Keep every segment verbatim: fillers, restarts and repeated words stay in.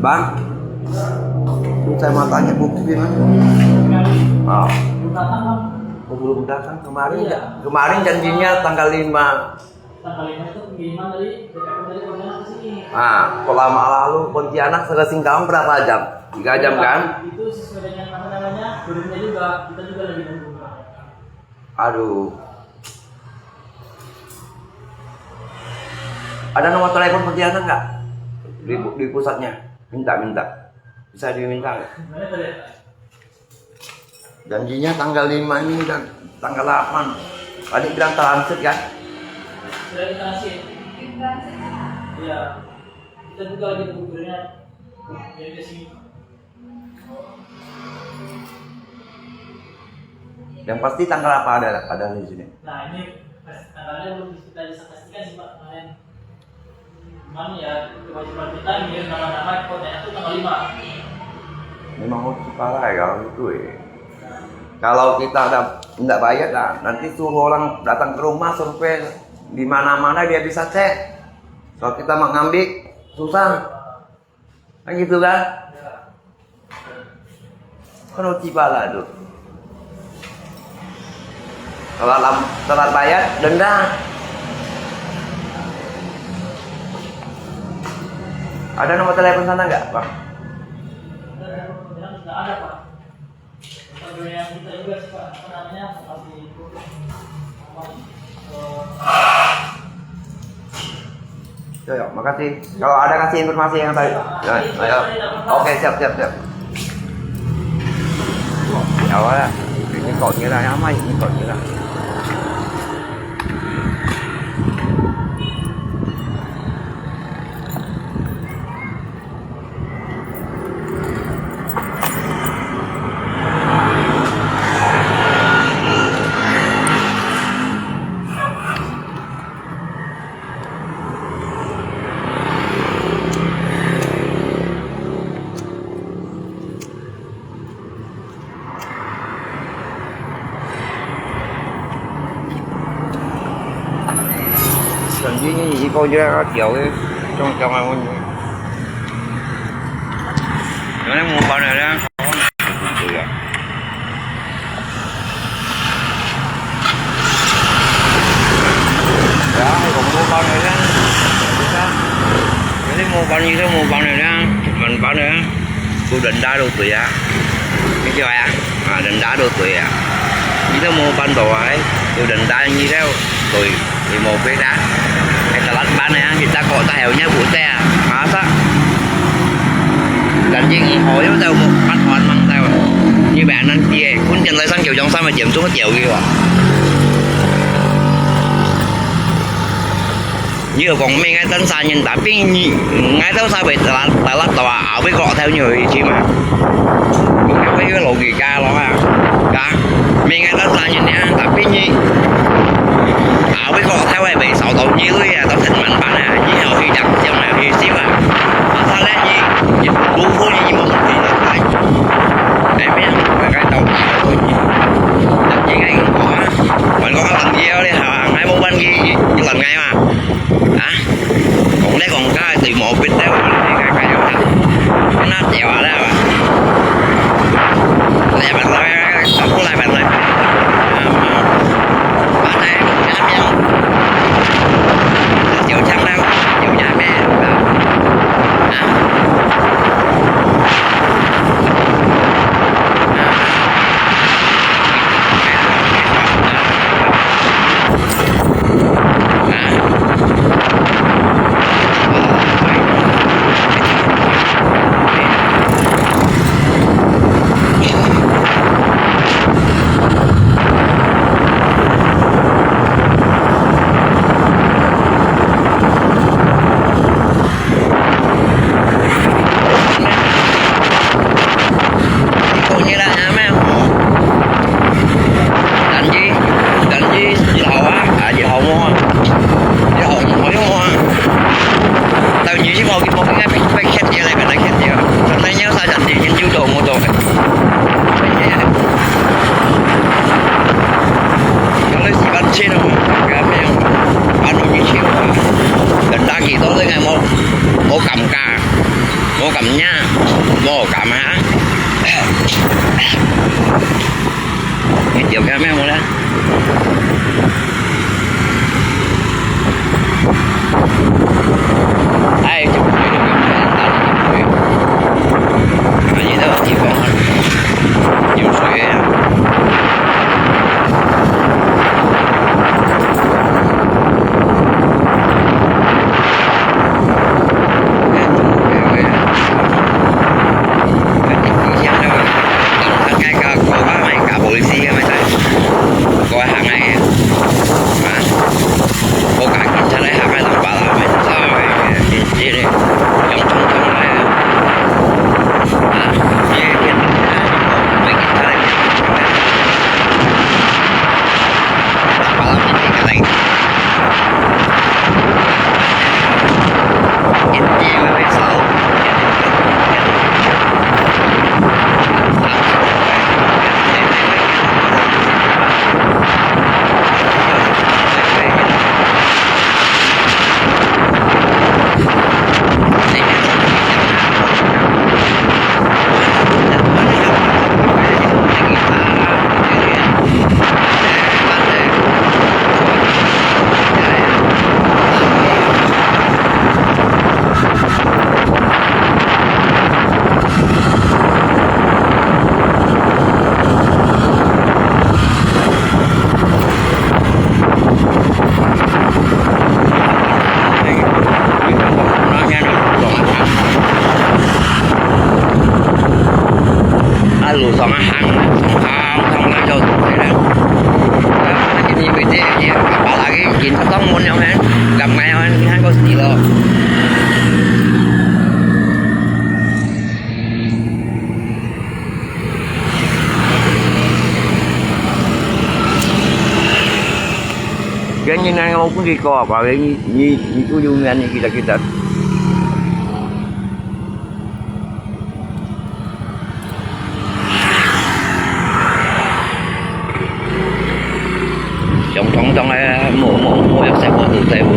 Bang, saya mau tanya booking, ah. Ah. Oh, belum datang kemarin. Iya. Kemarin janjinya tanggal lima. Tanggal lima itu pengiriman dari, dari Pontianak ke sini. Ah, kok lama lalu Pontianak ke Singkawang berapa jam? Tiga jam, kan? Itu sesuai dengan, apa namanya, burungnya juga. Kita juga lagi nunggu. Aduh. Ada nomor telepon Pontianak nggak? Di, di pusatnya. Minta, minta. Bisa diminta nggak? Janjinya tanggal lima ini dan tanggal delapan. Tadi bilang transit, kan? Sudah ditransit. Iya. Kita juga lagi nunggu burungnya. Dari ke sini. Yang pasti tanggal apa ada, ada di sini? Nah, ini pas-, tanggalnya belum kita bisa pastikan sih, Pak, kemarin. Cuman ya, kewajiban kita ngirim nama-nama ke Pontianak itu tanggal lima. Memang harus kepala ya, kalau itu, eh. Kalau kita ada, nggak bayar, nah, nanti suruh orang datang ke rumah, survei di mana-mana dia bisa cek. Kalau kita mau ngambil, susah. Kan gitu, kan? Kan roti pala tu. Kalau lam-, telat bayar, denda. Ada nomor telepon sana nggak, Bang? Ada, Pak. Untuk yang kita juga sih, Pak, apa namanya, masih, eh, Ya, ya, makasih. Kalau ada kasih informasi yang tadi. Ya, ayo. Oke, siap, siap, siap. Ya, wala. Ini kok nila, yang aman ini kok nila. 上次呢，佢講咗一條嘅，中獎啊，我有啲冇辦法啦。對啊。有啲冇辦法啦，有啲冇辦法都冇辦法啦，慢慢啦。 都人家都對啊，你曉得啊？啊，人家都對啊，你都無辦法啊，都人家你都對，你無辦法啊。係得難辦啊，你大哥大有你無得啊，嘛啥？但係你好有在無辦法忙在哇，你萬難啲誒，本身來上九江三个嚴重个釣魚啊。 你又講咩？𠊎等三年打兵，你，𠊎兜三位打，打，打，打，後尾個頭你去知嘛？有沒有一個邏輯㗎，老啊？啊？咩？𠊎等三年呢，打兵你，後尾個頭會被掃到你位啊，到成萬萬啊，你要去講，將來去死啊！啊，他呢，你，你，如果你冇問題，那，哎，哎，沒有，該，該，到，到，到，應該講啊，還講啊，等你啊，你好啊，𠊎無問題，你，你問𠊎嘛？ 啊？講來講去，對無必要，你看看有啥？那掉了吧？來吧，來吧，來吧，走過來吧，來吧。啊，啊。啊，來，下面。有槍了，有下面。哦，幹嘛？你點開沒有呢？哎，就不對了，就不對了。看你這个地方啊，有水啊。啊，路上啊行，行，行，行，行，就對了。啊，因為這，這，把那個警察當門了咩？敢買啊？你看過死了。 Kan yun ang ako kung ikaw, pare, ni, ni, ni Tuyo yan, ni kita-kita. 上堂堂个，無，無，無，有細個就細個。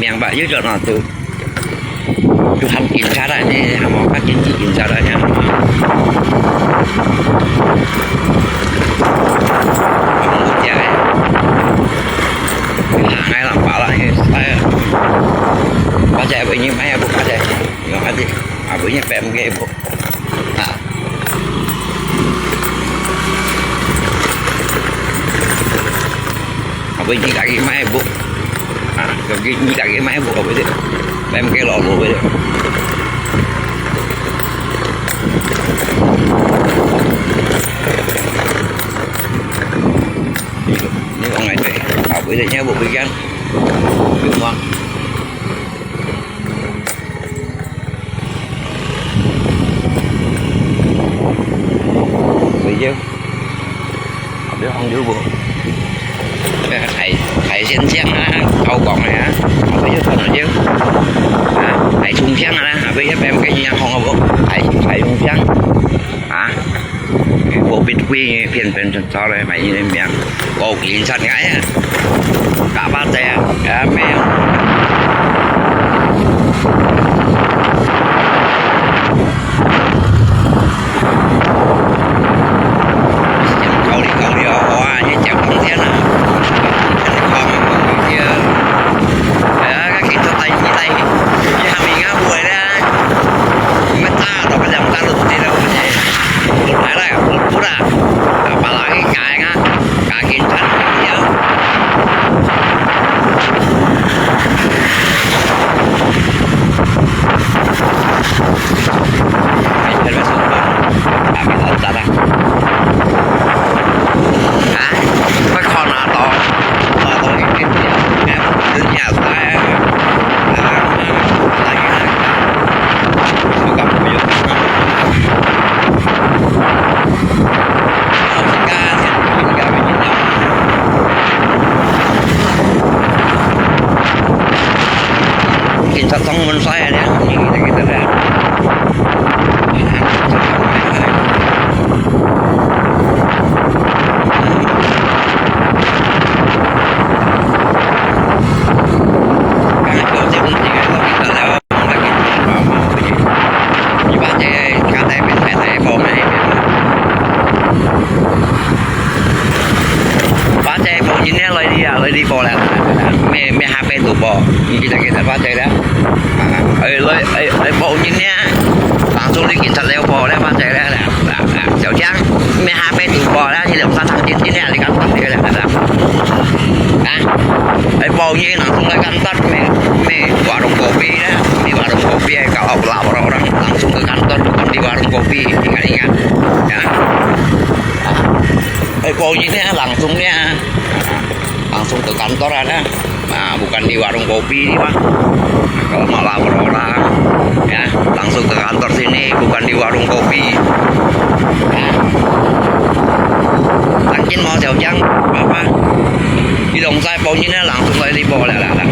明白，有種啊，就，就喊警察啦，你喊我看經濟警察啦，你喊我。行个人把啦，哎呀，我這為你買也不怕的，有啥子，啊，為你買不給不。 啊，後尾你家己買屋，啊，後尾你家己買屋，後尾就，買屋个老路尾了。你講，你講个對，後尾就買屋个人，有無？ 會有，後尾還有無？海，海鮮醬啊，口講个啊，後尾有看到有。啊，海蔥醬啊，後尾一般跟人家講个無？海，海蔥醬。啊，無必貴，偏偏就找來買一點面。 五斤出街啊，打八折啊，啊，咩啊？搞哩搞哩哦，哇，你食當天啊，你看嘛，你這，哎呀，該去做代誌代誌，你還沒人家會咧，你們打都不想打都不知道，不來了，不打，啊，把那個改啊。 加緊餐了。啊，快看啊，到，到，到一點點，哎，真正是，哎，啊，啊，啊，啊，啊，啊，啊，啊，啊，啊，啊，啊，啊，啊， 警察上門晒啊，你，你，你，你，你。八隻報人呢，來哩啊，來哩報啦，咩，咩下邊度報，你記得，記得八隻啦。啊，哎，來，哎，哎，報人呢，當初你警察了報了，八隻了，啊，啊，小強，咩下邊度報啦，你兩三趟進進了，你敢報了，啊？ 哎，報人，langsung來kantor，咩，咩warung kopi啦，咩warung kopi，哎，kalau lapor orang，langsung ke kantor，bukan di warung kopi，ingat-ingat，ya。哎，報人呢，langsung呢，langsung ke kantor ada，啊，bukan di warung kopi，嘛。Kalau mau lapor orang，ya，langsung ke kantor sini，bukan di warung kopi，ya。Mungkin mau小強，apa？ 你兩隻報人呢，langsung來哩報了啦，啦。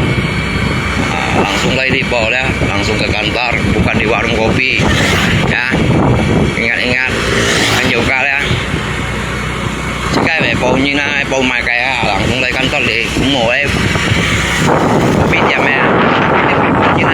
啊，langsung來哩報了，langsung ke kantor，bukan di warung kopi。Ya，ingat-ingat，還有个了。這個咩報人啊，報麼个啊，langsung來kantor哩，無誒，kopi店咩啊，報人啊。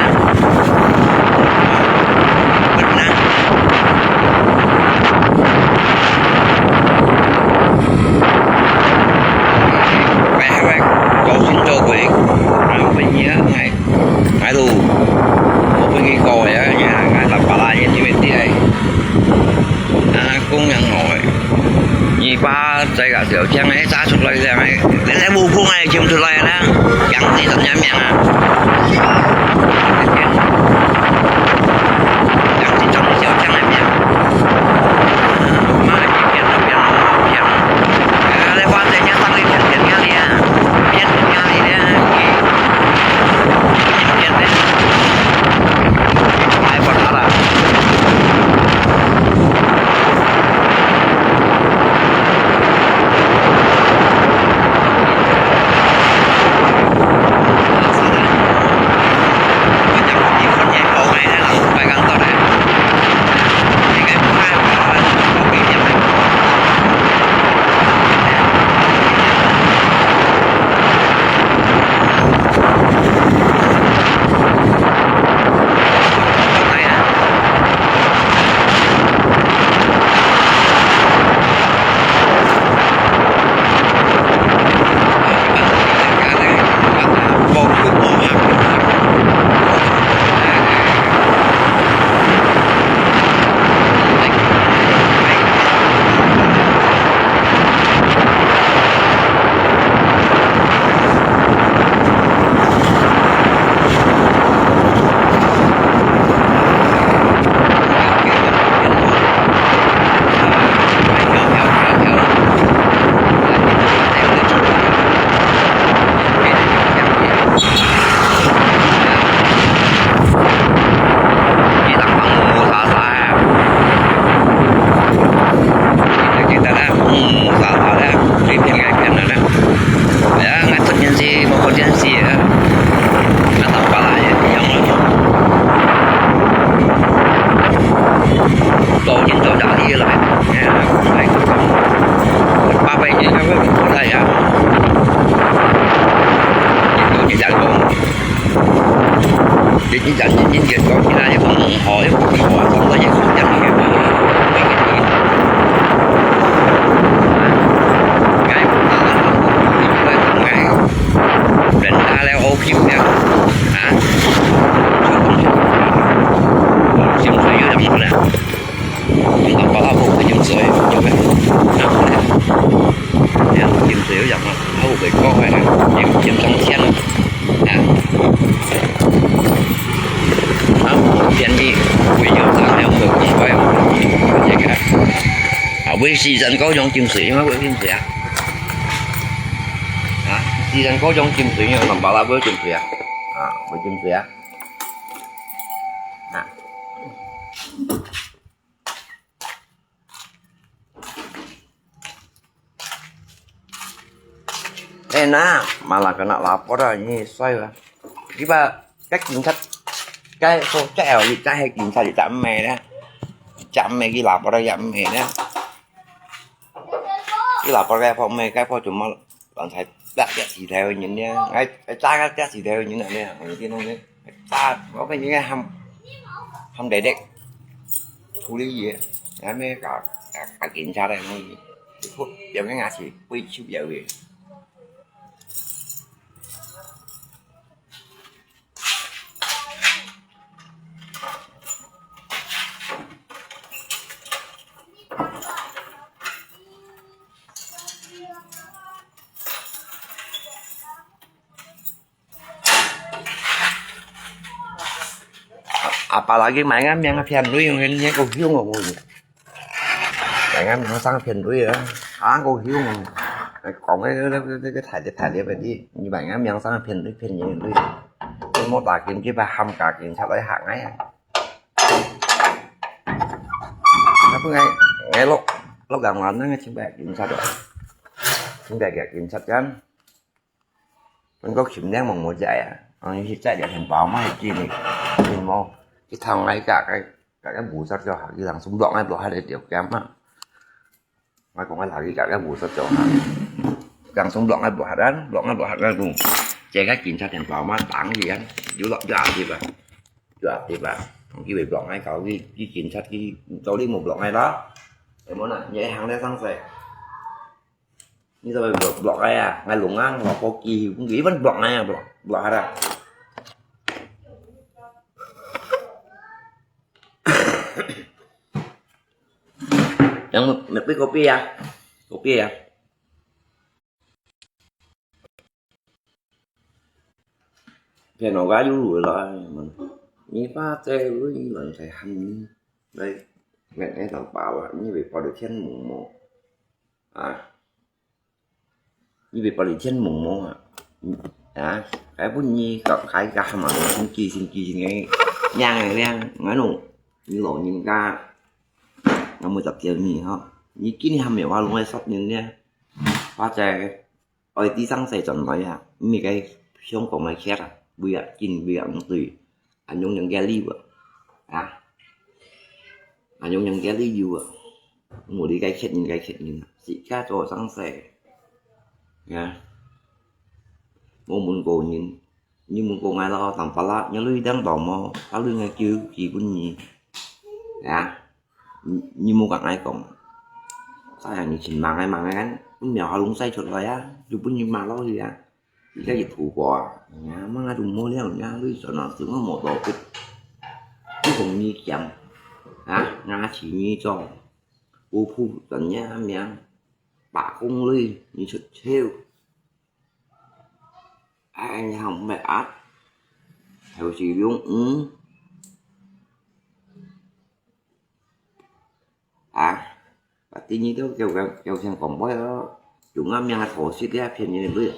啊，公羊哦，你爸在个小強个，殺出來个，連个武功个，救出來啦，養子成人命啊！養子成小強个命。你，你人認真个講，今仔日講問號，你無去看，上到一個點去。人家了，O Q了，啊？心水有點難。你講到不會飲水，有沒有？啊？你看心水有點難，好會講个，也也當天。 啊。啊，便宜，貴就當然會貴哦，這個。啊，為時間夠用金水，因為會金水啊。啊，時間夠用金水，因為南巴拉會金水啊。啊，會金水啊。啊。 Eh, na, malah kena lapor dah, ini sai lah. Iba, kak kinchat, kak so cak, kak kinchat, kak meh dah. Kak meh ki lapor dah, kak meh dah. Ki lapor kak po meh, kak po cuma Bạn thấy bác tiết sĩ theo nhìn nha, ngay cái cha các tiết sĩ theo nhìn này nha, nhìn kia nông đấy. Ta có cái những cái hầm, hầm đẻ đẻ. Thu lý gì ấy. Ngay mấy cả, cả, cả kiểm tra đây nó gì. Phút, giờ cái ngã chỉ quy chụp giờ về. Apalagi mai ngam yang phiền lui, yang yang kau hiu ngau ngau. Mai ngam yang sang phiền lui ah. Ang kau hiu ngau. Kong cái cái cái cái thải thải đi đi. Như mai ngam yang sang phiền lui phiền yang lui. Cái mô tả kiếm chứ bà hâm cả kiểm soát lấy hạng ấy. Apa ngai, ngai lok, lok gang wan ngai chính bè kiểm soát rồi. Chính bè kẻ kiểm soát chắn. Mình có kiểm nén mong một giải à. Anh hít chạy để thành báo mai kia này. Mình mau cái thằng ngay cả cái cả cái bù sắt cho hạt cái thằng súng đỏ ngay block hai để tiểu kém á. Ngai kong ngai lagi kak kak bù sat cho hak. Kang sung blok ngai bù hak an, blok ngai bù hak an kung. Cai kak kiểm tra thành báo má tang gì an. Yu lok yu ap đi ba. Yu ap đi ba. Hong ki wei blok ngai kau ki, ki kiểm tra ki, kau li mu blok ngai lo. Em mo na, nhẹ hàng leh sang se. Ni sao blok, blok ngai à, ngai lung ang, blok ko ki, kung ki vẫn blok ngai à, blok, blok hak à. Yang mesti kopi ya. Kopi ya. Phiền nó gái dữ rồi là mình. Như ba tê với như là thầy hành. Đây. Mẹ ấy tao bảo là như vậy có được thiên mùng một. À. Như vậy có được thiên mùng một à. À. Cái bún nhi có cái gà mà nó sinh kỳ sinh kỳ sinh cái. Nhang này nhang. Nói nụ. Như lỗ nhìn gà. Nó mới tập tiền mì hả. Như kia hàm hiểu hoa luôn hay sắp nhìn nha. Ba tê. Ôi, đi sang sài chọn nói à, mi cái Hồng Kông này khét à, bây giờ chín bây giờ cũng tùy, anh Nhung Nhung ghé đi bữa, à, anh Nhung Nhung ghé đi you bữa, ngủ đi cái khét nhìn cái khét nhìn, xị cá cho sang sài, nha, mua muốn cô nhìn, như muốn cô ngay lo tầm pala, nhớ lui đang đỏ mò, ta lui ngay kêu kỳ bún nhì, nha. Nyi, nyi mu kak ngai kong. Sa yang nyi chin mang ngai mang ngai kan. Pun miao ha lung sai chot lai a. Yu pun nyi mang lo hi a. Ika yit hu ko a. Nya mang a du mo liang nya lui so na su ngo mo do pit. Yu kong nyi kiang. Ha, nga chi nyi chong. U phu tan nya miang. Ba kong lui nyi chot cheu. Ai nya hong mai at. Heu si liung ng. À, và tuy nhiên tôi kiểu kiểu kiểu thằng còn bói đó, chúng ngắm nhang là thổ xít đấy phiền như vậy.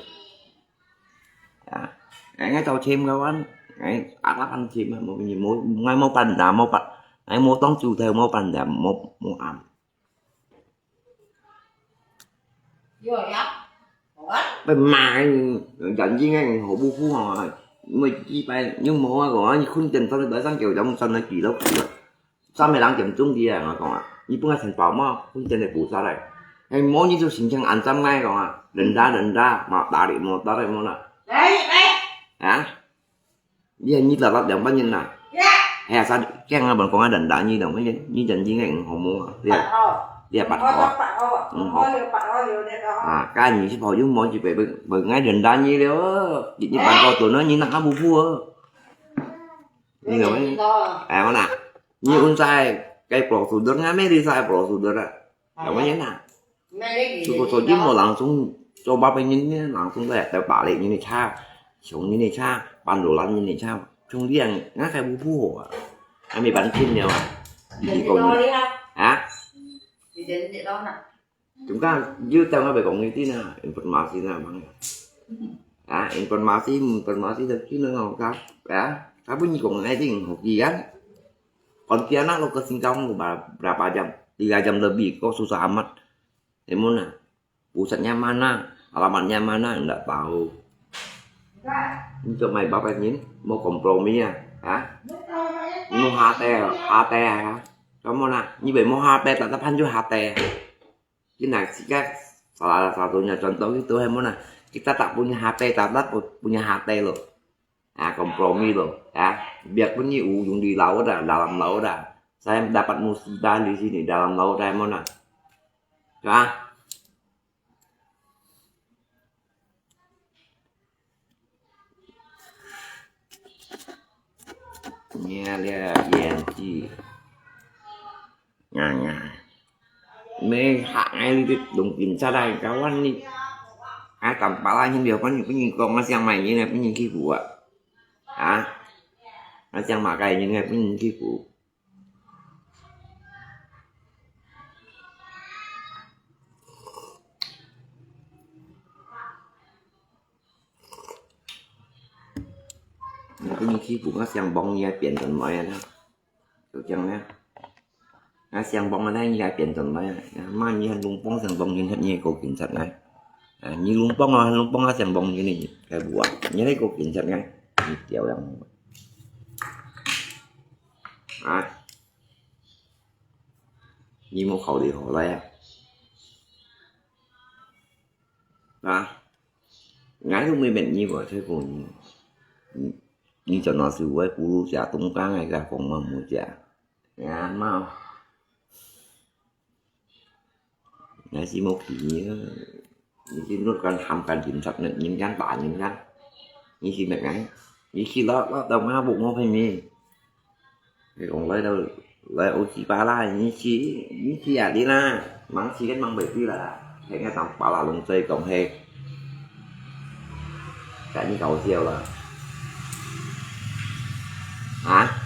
À, ngay ngay tàu thêm các bạn, ngay ác lắm ăn thêm mà một gì mua ngay mua bàn đá mua bàn, ngay mua tông chủ thờ mua bàn đá mua mua ăn. Bên mà, dần gì ngay hổ bu phu hò, mới chỉ phải nhưng mà hò, khuyên tiền tao đã sang kiểu giống sao nó chỉ đâu. Sao mày đang kiểm trúng đi à, nó còn à. Như bữa thành bảo mà, không tiền để bù sao đây. Hay mối như tôi xin chăng ăn trăm ngay còn à. Đần đá, đần đá, mà đá đi mua, đá đi mua nè. Đấy, đấy. Hả? 你看二十六兩百銀啊？係啊，啥，驚啊，問講啊，等等你兩百銀，你等應該五號無啊？你啊，你啊八號啊？五號，啊，該二十號又無去買，買，買等等你了，你，你辦過多呢，你哪不付啊？你懂嗎？哎，我那，你問在該 prosedur，那没得在 prosedur啊？ Namanya na. Suku soji mo langsung coba pengen ni langsung kaya teu balik ni cha. Siung ni cha, pandolan ni cha. Chung liang nga kai bu bu. Ami ban kin ni. Di ko. Ha? Chúng ta dư tao nga bai kong ni tina, informasi na bang. Ha, informasi, informasi dah tina ngau ka. Ya, tapi ni kong ngai ting hoki kan. Pontianak lo ke Singkawang lo berapa jam? Tiga jam lebih, kok susah amat. Emang nah, pusatnya mana, alamatnya mana, ndak tahu. Untuk mai bapak ni, mau kompromi ya, ha? Mau hati, hati ya. Kamu nah, ni bai mau hati, tetap hanjur hati. Kita sikat salah satunya contoh itu, emang nah, kita tak punya hati, tetap punya hati lo. Ha, kompromi lo, ha. Biarpun ni ujung di laut dah, dalam laut dah. Saya dapat musibah di sini, dalam laut dah, mana? Ha? Ni dia yang di Nga, nga. Mê hak ngai li dong kin sa dai kawan ni. Ai tam pala nyin liao pan nyin kong nga siang mai nyin ngai pan nyin ki bu a. Ha? Nga siang ma kai nyin ngai pan nyin ki bu. Ngai pan nyin ki bu nga siang bong ngai pian ton mai a. Yo chang ne. Nga siang bong a nai ngai pian ton mai a. Nga ma nyi han lung bong siang bong nyin hat nyi ko kin sat ngai. A, nyi lung bong a han lung bong a siang bong nyin ni. Kai bu a. Nyi nai ko kin sat ngai. Nyi tiao yang. A. Nyi mo khao li ho lai a. A. Ngai lu mui met nyi bo thai ko nyi. Nyi chon no su wai ku lu sia tong kang ngai ka kong ma mu sia. Ngai ma. Ngai si mo ki. Nyi si lut kan ham kan dim sat ne nyin kan ta nyin kan. Nyi si met ngai. Nyi si lo lo tau ma bu mo phai mi. Ngai kong lai lo lai u si pa la nyi si nyi si a di na. Mang si kan mang bai di la. Hei ngai tam pa la long sai kong hei. Cái gì搞笑了? Hả?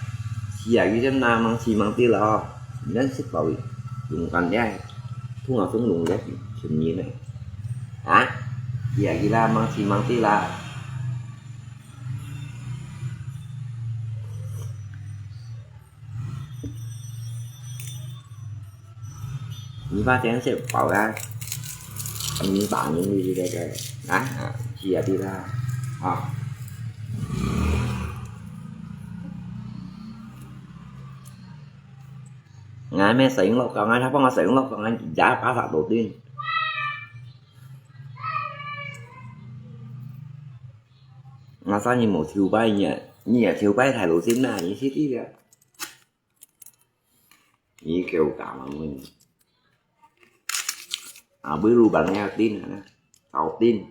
Xì à, cái chân na mang xì mang tí là ho. Nên xích bảo dùng cần đấy. Thu ngọc xuống lùng đấy. Chừng nhìn này. Hả? Xì à, cái la mang xì mang tí là. Nyi ba chén sẽ bảo ra. Nyi ba nyi nyi đi đây đây. Á, chia đi ra. À. Ngai mẹ sánh lộc cả ngai tháp phong sánh lộc cả ngai giá phá sạc đầu tiên. Ngai sao nyi một thiếu bay nhỉ? Nyi thiếu bay thải lối xin na nyi xí đi đấy. Nyi kêu cả mà mình. À, bữa lu bằng nghe tin hả? Tàu tin.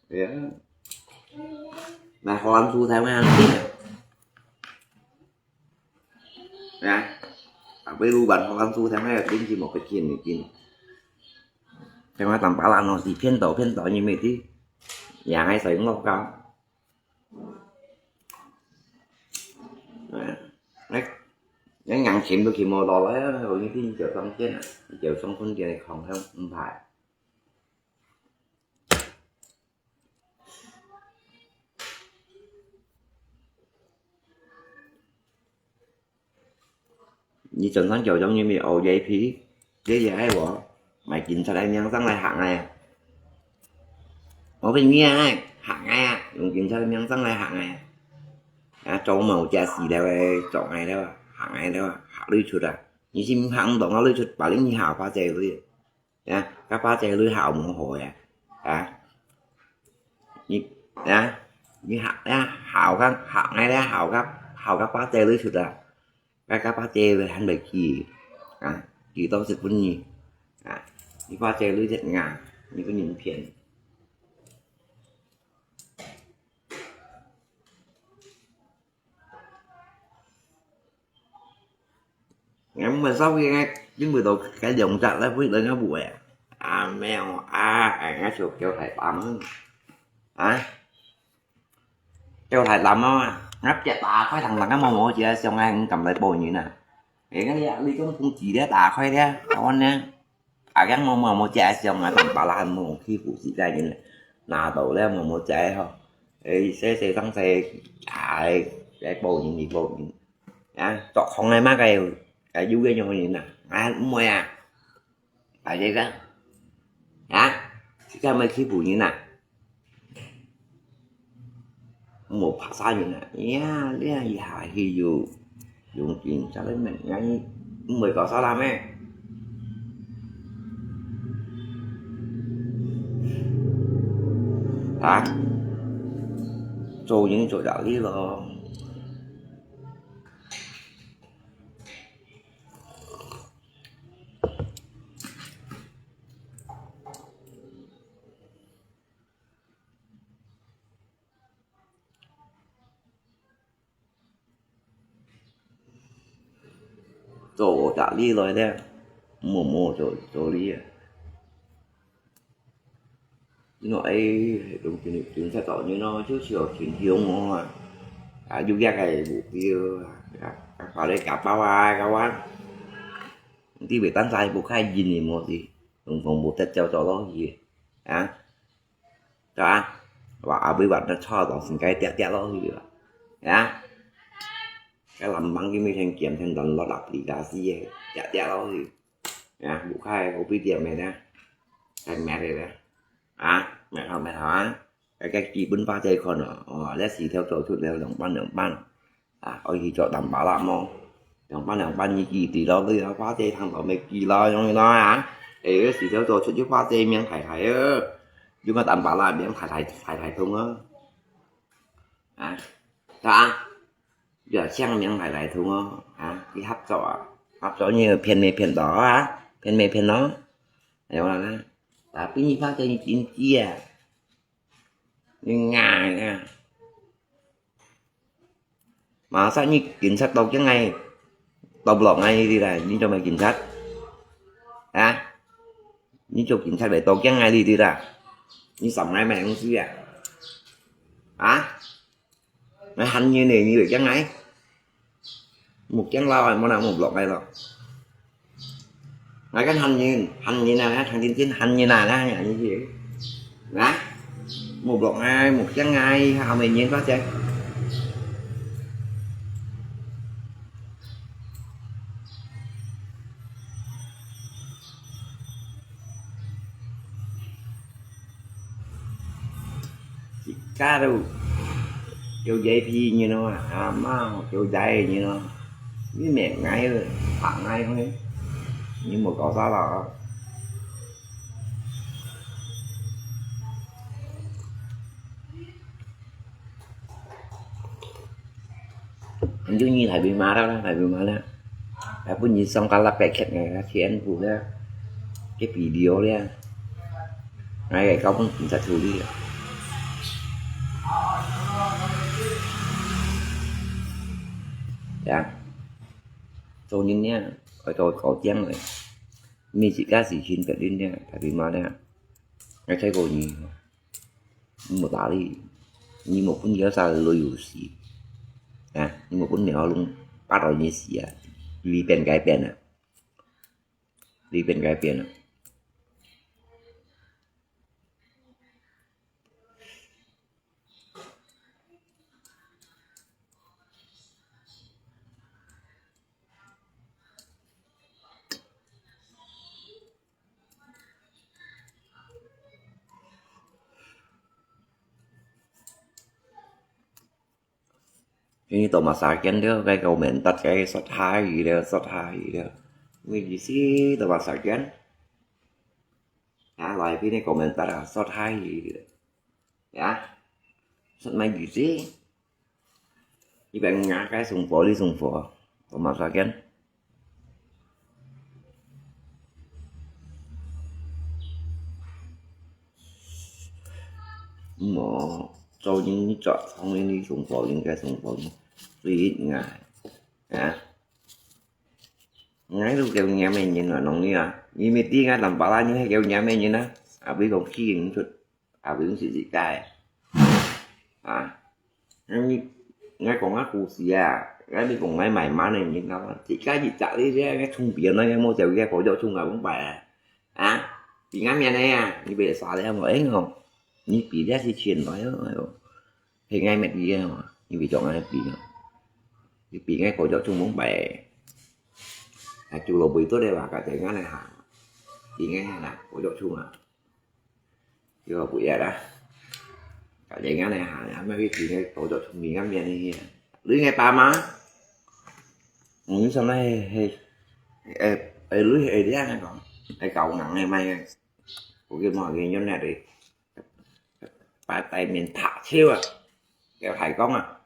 Dạ. Mà khó ăn thu theo nghe tin hả? Nè. À, bữa lu bằng khó ăn thu theo nghe tin chỉ một cái chuyện này tin. Theo nghe tầm bả là nó gì phiên tổ, phiên tổ như mày tí. Nhà ngay xảy ngọc cao. Nè, nè, ngắn chém được thì mò lò lái, rồi như thế giờ xong chết à. Giờ xong con kia này không theo, không phải. Nyi chon sang kiao chong nyi mi ao yai phi. Ye ye ai wo. Mai kin chot ai miang sang lai hak ngai a. Wo phi nyi ai, hak ngai a. Yong kin chot ai miang sang lai hak ngai a. A, chong mao chia si leo, chong ngai leo, hak ngai leo, hak lui chut a. Nyi sim hak dong a lui chut, pa ling nyi hak pa che lui. Ya, ka pa che lui hak mo ho ya. A. 你啊，你好呀，好个，好，哎呀，好个，好个八戒里出个，该个八戒里还没去啊，去到日本呢啊，你八戒里这啊，你个人骗。 Ngắm mà sao cái ngay, nhưng mà đâu cái dòng chặt lại với đứa nó buổi à. À, mèo à, à, ngã chuột kêu thầy tắm. Hả? Kêu thầy tắm á, ngắp chặt tà khói thằng thằng cái mò mò chị xiong ai cũng cầm lại bồi nhỉ nè. Cái cái đi công công chỉ đấy tà khói đấy, tao ăn nè. À, cái mò mò mò chị xiong ai tầm bà la mò khi phụ chị cái nhỉ nè. Nà tàu đấy mò mò chị ho. Ê, xe xe tăng xe, à, cái bồi nhỉ, bồi nhỉ. À, chọc không ai mắc cái, cái du cái nhau nhỉ nè. À, mua à. Tại đây đó. Hả? Chứ sao mày khi bụi như nè? Một phát sai như nè. Nha, lia ya hi yu. Dùng chuyện sao đến mình ngay. Mười có sao làm ấy. Hả? Rồi những chỗ đạo lý rồi. 做大理來咧，默默做做理啊。因為哎，用警警察做人咯，就係有警雄哦啊，啊有一個目標啊，啊，啊，搞咧搞包啊，搞啊，你袂當在屋下忍你無事，用防暴得走走落去啊。 對吧？話阿妹話那錯到成該跌跌落去了，呀，該藍幫佢每天見天當落落地下死个，跌跌落去，呀，無開好比點个呢，該咩个呢？啊，咩頭咩頭啊，該該基本法再看哦，哦，這四條做出了兩半兩半。 啊，愛去做淡薄啦麼？兩半兩半你記得咯，你啊，花姐聽到沒記咯，用咯啊。哎，時常做出去花姐名太太啊，用個淡薄啦名太太太太通啊。啊，是吧？要姓名太太通哦，啊，去合作啊，合作你騙沒騙到啊？騙沒騙到？哎，我啦，tapi你花姐你真知啊，你硬啊。 Masa你警察到境外，到不落外地啦，你做麼警察？啊？你做警察來到境外地啦？你上來買東西啊？啊？來喊人呢，你來境外？木匠佬啊，莫拿木落來咯。 Ngai kan han nyin, han nyin à, thằng Tiên Tiên han nyin à, nè, như vậy. Nè, một block ngai, một chén ngai, hao mày nyin có chứ. Cá đâu. Kêu dạy phi như nó, à, má kêu dạy như nó. Với mẹ ngai, phạt ngai không ấy. Nhưng mà có sao là. Anh chú Nhi thầy bị ma đó, thầy bị ma đó. Thầy bún Nhi xong cả là bẹt khẹt ngày, khi anh phụ đó. Cái video đó. Ngay cái câu bún Nhi thật thù đi. Dạ. Tôi nhìn nha, tôi tôi có chén rồi. Mi chỉ cá gì chín cái đến nha, thầy bị ma đó. Ngay thấy cô Nhi. Mò ta li, nyi mò pun yau sa lo yu si. Ah, nyi mò pun mi alung pat oi nyi si ah. Li pen kai pen ah. Li pen kai pen ah. Ini to masakin dia, kai komentar kai sot hai dia, sot hai dia. Ini di si to masakin. Ya, lai pini komentar ah, sot hai dia. Ya. 食麼个魚子？一百五十个送貨，你送貨，多少錢？無，做人你做，創業你送貨，應該送貨，所以𠊎，啊，𠊎都夠嚴个人啊，啷樣啊？你毋知𠊎當巴拉，你係夠嚴个人啊？啊，比講氣人出。 啊，毋係自家个。啊，𠊎，𠊎講啊故事啊，𠊎你講𠊎賣鰻个人啊，自家一隻你這个充鼻啊，𠊎無走去火藥桶啊，講白啊。啊，比𠊎面个啊，你別傻了無？哎喲，你比這係錢來哦，哎喲，係𠊎乜你个嘛，你別講𠊎比啊，你比𠊎火藥桶講白。啊，就落尾多个話，該在𠊎个下，比𠊎下啦，火藥桶啊。 Yo, bụi ya dah. Kak Jeng ngăn này hả, ngăn mấy cái chuyện này, tổ chức thông minh ngăn miệng này hả. Lưới nghe ba má. Ui, sao này, hei, ê, ê, lưới ê đi ăn con. Ê, cậu ngắn này mày. Cô kia mò kia nhón nè đi. Ba tay miệng thả chiêu à. Kêu thầy con à.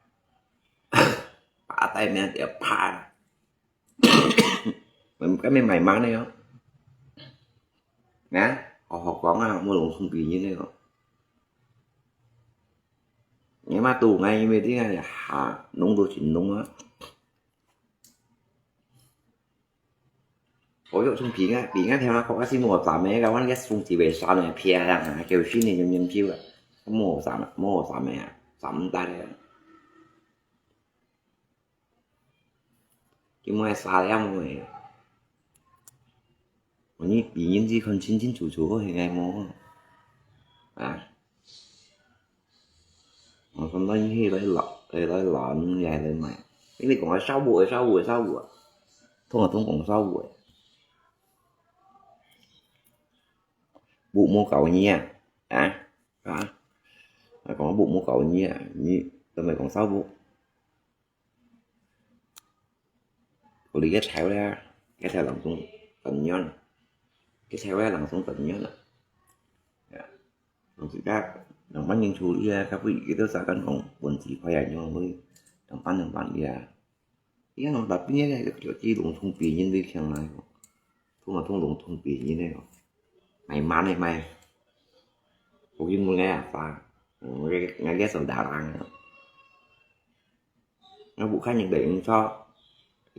Ba tay miệng tiệp pha. Cái mày mày má này không? Nè, họ, họ có ngà, mua lồng thông tin như thế không? Nếu mà tù ngay như thế này, hả, nông đô chính nông á. Có dấu thông tin á, tin á, theo nó có cái xin mua tạm ấy, cái quán cái thông tin về sao này, pia ra, hả, kêu xin này, nhầm nhầm chiêu á. Mua tạm, mua tạm ấy, tạm ta đấy. Chứ mua xa lắm rồi. Mà như bị những gì còn chín chín chủ chủ có thể ngày mua. À. Mà còn nói như thế đấy lọ, đấy đấy lọ, như này đấy mà. Cái này cũng là sáu buổi, sáu buổi, sáu buổi. Thông là thông cũng sáu buổi. Bộ mua cầu nhỉ? À? Hả? Mà còn bộ mua cầu nhỉ? Như, tao mày còn sáu buổi. Có lý cái theo đó, cái theo lòng sung tận nhon. Cái theo đó lòng sung tận nhon. Lòng sự các lòng bắn nhân thu đi, các vị cái tôi xa căn phòng quần chỉ phải là nhon mới lòng bắn lòng bắn đi à. Ý lòng tập như này, cái kiểu chi lòng thông pì nhân đi khen này. Thông là thông lòng thông pì như này. Mày má này mày. Có cái mua nghe à, pha. Nghe, nghe cái sầu đá làng. Nó bụ khác những đỉnh cho.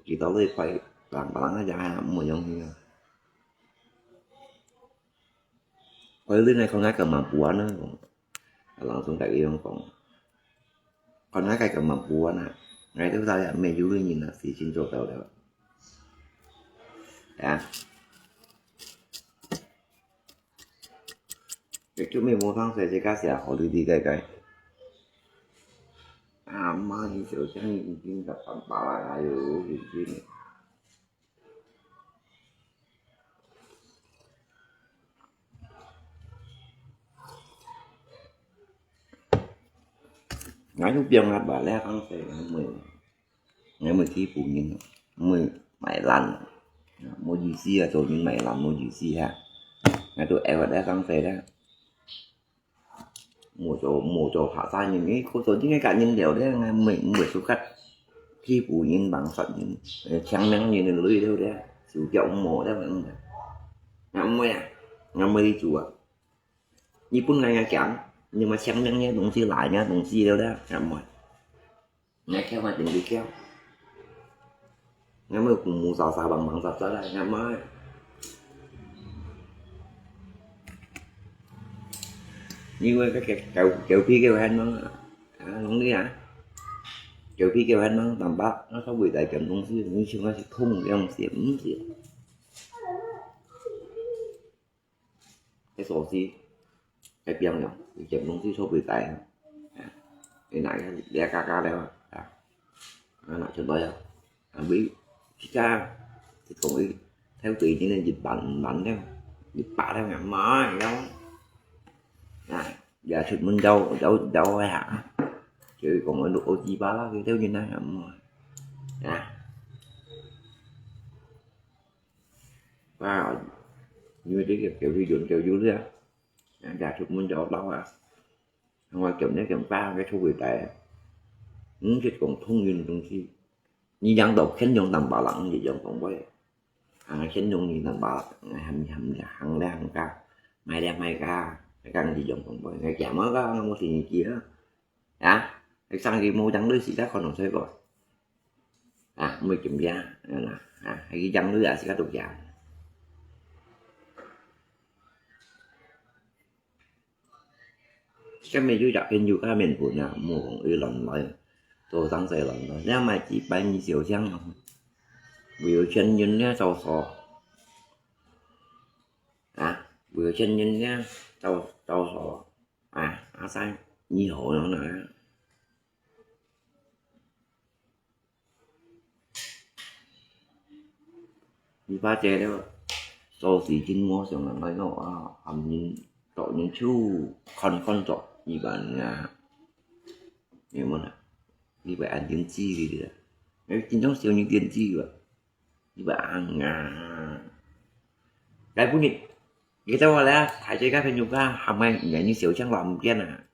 Chỉ tao lấy phải làm bằng nó ra mua giống như. Khỏi lưới này không ngại cầm mà búa nữa. Lòng xuống tại cái phòng. Còn ngại cái cầm mà búa nè. Ngay lúc ra mẹ chú lưới nhìn là xì chín chục tàu được. Đã. Cái chú mẹ mua thang xe, xe cá xe, họ đi đi cái cái. À, mà thì sự chăng nhìn tin gặp tầm ba là ai rồi, nhìn tin. Ngài chú biang ngài bà lẽ thang xe, ngài mười. Ngài mười khi phụ nhân, mười mày lăn. Mua gì xí à, cho những mày lăn mua gì xí ha. Ngài tụi em ở đây thang xe đó. Mua cho, mua cho phá xa nhìn ý, cô tôi chính cái cả nhìn đều đấy, ngài mười, mười số cắt. Khi phụ nhân bằng sẵn nhìn, ờ, trắng nắng nhìn lưới đều đấy. Sự kiểu mua đấy mà. Ngài mười à, ngài mười đi chùa. Như bún ngài ngài chán, nhưng mà trắng nắng nhé, đồng chí lại nhé, đồng chí đều đấy, ngài mười. Ngài kéo mà tính đi kéo. Ngài mới cũng mù sao sao bằng bằng sao sao đây, ngài mới. Như vậy cái, cái, kéo, kéo phi kéo hên nó, à, không đi hả? Kéo phi kéo hên nó tầm bát, nó không bị tại chấm công sư, nhưng chưa có thùng, cái ông xếp, không xếp. Cái sổ xí, cái biang nhỉ, cái chấm công sư số bị tại. À, cái này, cái ca ca đây mà. À, nó nói chuyện đây à. À, bị, chỉ ca, thì cũng ý, theo tùy như nên dịch bệnh, bệnh đấy. Dịch bạ theo ngắm mà, đâu. À, giờ sự mình đâu, đâu, đâu hả? Chứ còn ở độ ô chi ba lá, cái theo như này hả, mà. À. Và như thế kiểu, kiểu gì dưn kiểu dưn thế à? Giả sử muốn cho tao à. 𠊎講這講法，該臭鬼呆。毋識講通用東西。你講到肯用當巴郎，你用講話。啊，肯用你當巴郎，還還行咧行價，買咧買價，還講你用講話，𠊎講麼个，𠊎無生意啊。啊，生意無講類似，該可能衰過。啊，毋會減價，啊，啊，還講類也係該度價。 下面有隻朋友較面粉啊，莫講佢亂來，做生意亂來，兩賣幾百二小箱啊，有錢人咧招數，啊，有錢人咧招招數，啊，阿三你好了呢？ 你把這了，做事情無想人來咯啊，含人做人手看看做，一般啊，有無啦？你會安定自己的，哎，經常少你點子吧，你會安啊。該不你，你在我來啊，大家个朋友个，還沒人你小強老唔見啊，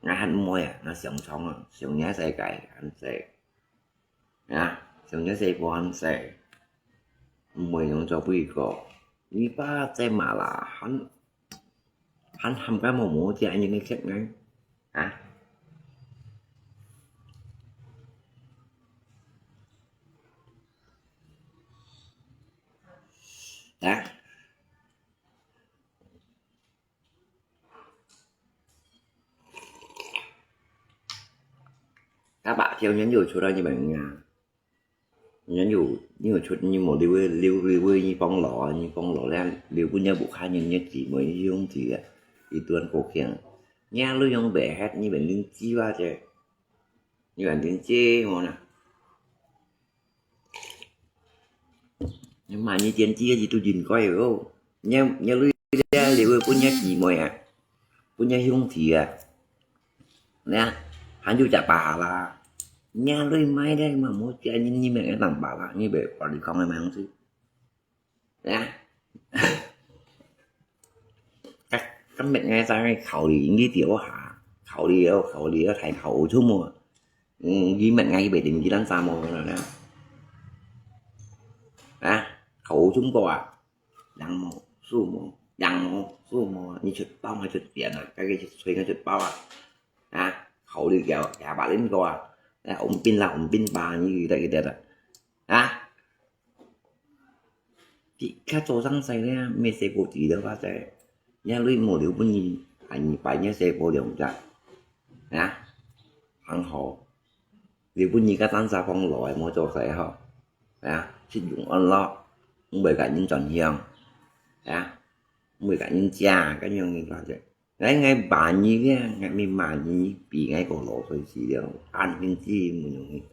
俺還唔會啊，俺想創啊，想你世界，俺在。 啊，像這細波恁細，毋會用做幾個。你爸在馬啦，還還喊个毛毛姐，你个客人啊？啊？ 該把條人又出來你們啊，人又又出你無留留留你放老啊，你放老咧，留分人屋下人，你姊妹兄弟啊，一段過境，你還利用袂忒，你們鄰居啊這，你們鄰居麼呢？ 你買你電子个就應該哦。你你鐳咧，你會分你姊妹啊，分你兄弟啊，你啊，還有隻爸啦。你鐳買咧嘛，無借你你明个當爸啦，你袂把你講个買東西，你啊。 今今日𠊎正考慮你條下，考慮了考慮了，還考好出無？嗯，你問𠊎去買電雞蛋啥無啦？啊，考好出無啊？贏無，輸無，贏無，輸無，你出包𠊎出錢啊，該個出錢𠊎出包啊？啊，考慮了，廿八零個啊？啊，我們拼啦，我們拼吧，你來個的啦，啊？ 佢較早生細咧，乜細個知了吧？這，若鐳無留分你，還你擺若細個兩隻，啊，還好，留分你个單儕放老个無做事吼，啊，食用安樂，毋會甲人轉向，啊，毋會甲人食，恁樣个感覺。 𠊎𠊎罵你个，𠊎咪罵你，比𠊎个老歲數了，恁樣子毋容易。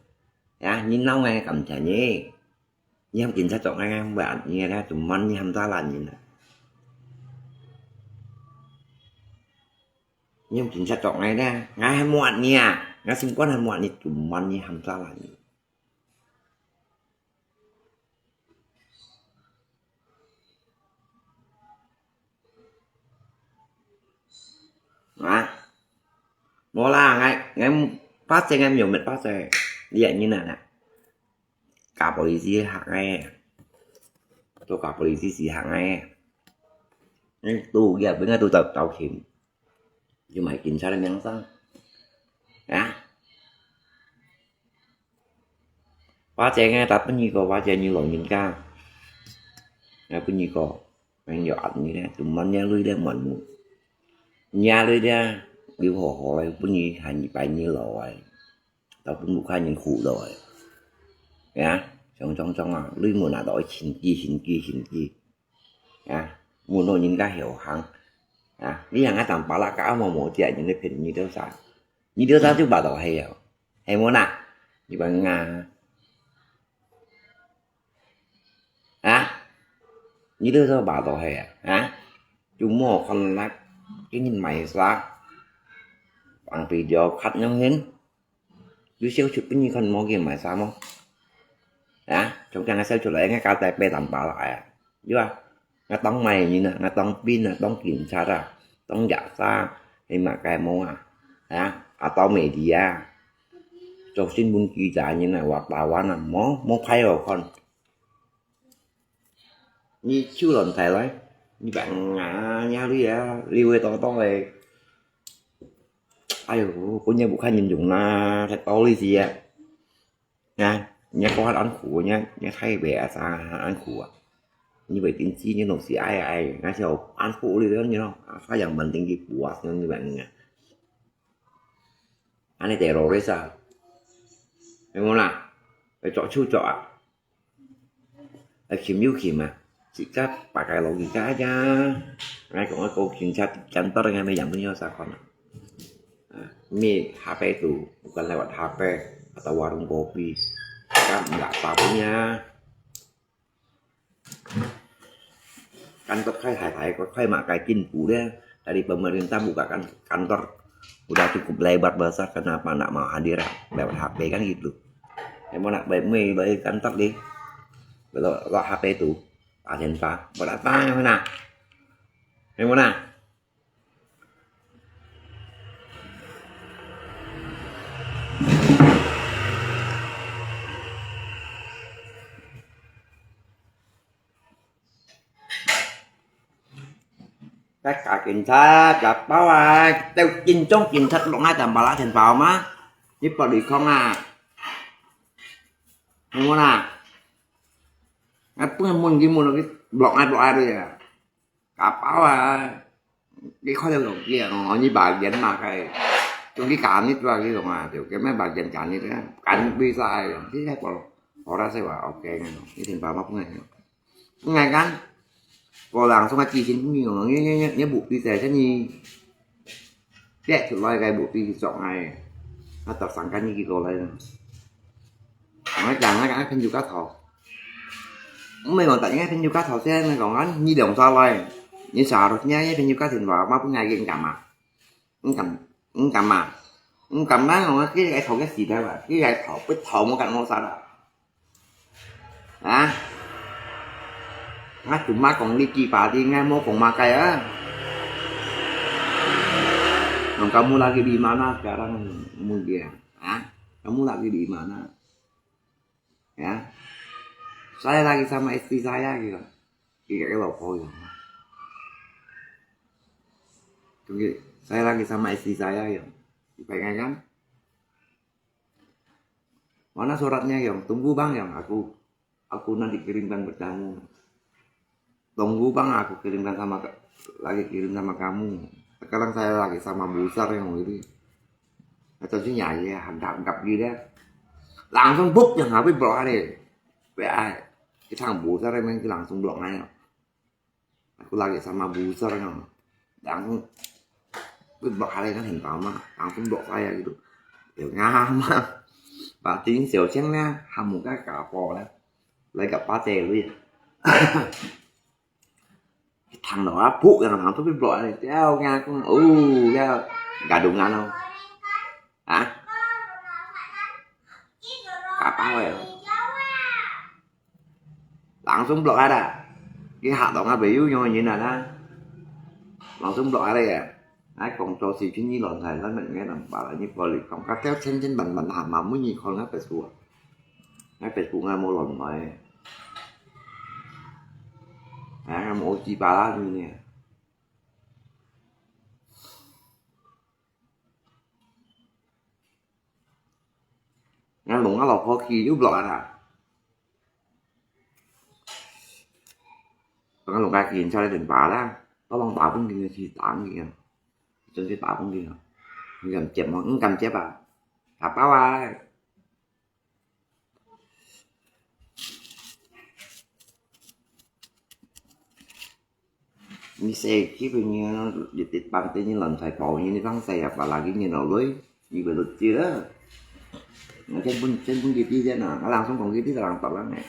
呀，你鬧𠊎感謝你，你喊警察捉𠊎，𠊎毋會恁樣个啦，做麼你喊大懶人啊？你喊警察捉𠊎啦，𠊎還無恁樣啊，𠊎心肝還無恁樣，做麼你喊大懶人？ 啊？無啦，𠊎𠊎巴掌𠊎毋用搣巴掌，你也認啊啦。假玻璃師學个，做假玻璃師師學个。你都有業，應該都走走去。 又毋係警察个名聲。啊？或者𠊎打分你个，或者你老人家，𠊎分你个，朋友啊，你咧，就問你鐳咧問我，你啊鐳咧，你好好个，分你還一百年老个，到分屋下人苦了个，啊？像像像啊，鐳無拿到，神奇神奇神奇。 啊，問到人家後行，啊，你人家當巴拉个，阿毛毛姐，人家騙你兜啥？你兜啥就巴到係哦，係無啦？你講啊，啊，你兜啥巴到係啊？啊，就莫看啦，今日買啥？放肥料，看樣形。 你燒出分你看無，佢買啥無？啊，從今日燒出來，𠊎家底背擔巴拉啊，有啊？𠊎當麼人啊？𠊎當兵啊，當警察啊，當夜叉，你嘛該無啊？啊，啊，到媒體啊，做新聞記者人啊，wartawan啊，無，無牌好看。你手亂提來，你講啊，你啊，你啊，你會多多个。哎喲，本來不看人用啦，太道理是啊。啊，你看恁苦，你，你太白啊，啥恁苦啊？你會定知你東西，哎哎，那就恁苦你，你咯，啊，太陽門定去補啊，你講啊。恁呢得落去啥？有無啦？會做手作啊？ 啊，琴有琴啊，自家把个落去个呀。𠊎講个高級車，kantor ngan yang punya sakon啊。啊，mi H P tu, bukan lewat H P atau warung kopi. Kan nggak tahunya. Kantor khai hai hai, khai makai kin pule, dari pemerintah buka kan kantor. Udah cukup lebar besar, kenapa nggak mau hadir lewat H P kan gitu. Emang nak baik mui baik kantor deh. Kalau, kalau H P tu, aden pa, buat apa yang mana? Yang mana? 該假警察，假包啊，都警長警察落來，但把拉錢包嗎？你不離空啊？有無啦？啊，不能問，你問了，你落來，落來的呀。 假包啊，你看到手機啊，哦，你bagian makai. Cuma kanit lah gitu mah, tu. Kami bagian kanit kan. Kanit bisa aja. Ini apa? Orang sih wah, oke kan. Ini tempat apa pun kan. Ngai kan? Kalau langsung aja di sini, ni, ni, ni, ni bukti saya sini. Dia celai kayak bukti sok ngai. Atau sangkan ni gitu lah. Ngai kan, ngai kan, kan juga tahu. 毋係講突然間朋友家頭先講緊，你兩三來，你啥都聽，朋友家庭話，乜分𠊎應感啊？應感，應感啊？應感啊？我佢个頭个時代啊，佢个頭不頭冇感覺啥啦。啊？啊，cuma講你幾把你，𠊎冇講麼个啊？Nang kamu lagi di mana sekarang, Mulia? Ah, kamu lagi di mana? Ya. Saya lagi sama istri saya gitu. Tidak ada apa gitu. Oke, saya lagi sama istri saya gitu. Dipengen kan? Mana suratnya, Yong? Tunggu, Bang, Yong. Aku, aku nanti kirimkan bertamu. Tunggu, Bang, aku kirimkan sama, lagi kirim sama kamu. Sekarang saya lagi sama Busar, Yong, ini. Atau si Nyai, ya, hanggap-hanggap gitu, ya. Langsung buk, Yong, aku blok ada. Wah, kita Busar, Yong, langsung blok aja. Aku lagi sama Busar kan. Langsung, wih, blok hari kan 很忙嘛, langsung blok saya gitu. Ya, ngam. Berarti 小青呢, hamu ka kapo ne. Lai ka pate lui. Thang no, buk yang langsung wih blok hari. Ya, ngam, oh, ya, gadungan no. Hah? Kapal ya. Langsung blok ada. Ki hak dong apa yu nyo nyin ada. Langsung blok ada ya. Ai kong to si chun ni lon sai lan men ngai nam ba la ni po li kong ka teo chen chen ban ban ha ma mu ni kong na pe su. Ngai pe su ngai mo lon mai. Ai mo chi ba la ni. Ngan lùng á lò khó khi úp lọ à. Ngan lùng á khi chá lên bà lá. Có lòng bà cũng đi thì tán gì à. Chân thì bà cũng đi à. Ngam chém mà, ngam chém à. Thả bao à. Ni se ki pe ni di ti pang te ni lan sai pau ni ni pang sai ya pa lagi ni lo lui. Ni be lo ti la. Ni chen pun, chen pun ki ti chen na. Langsung kong ki ti lang pa lang eh.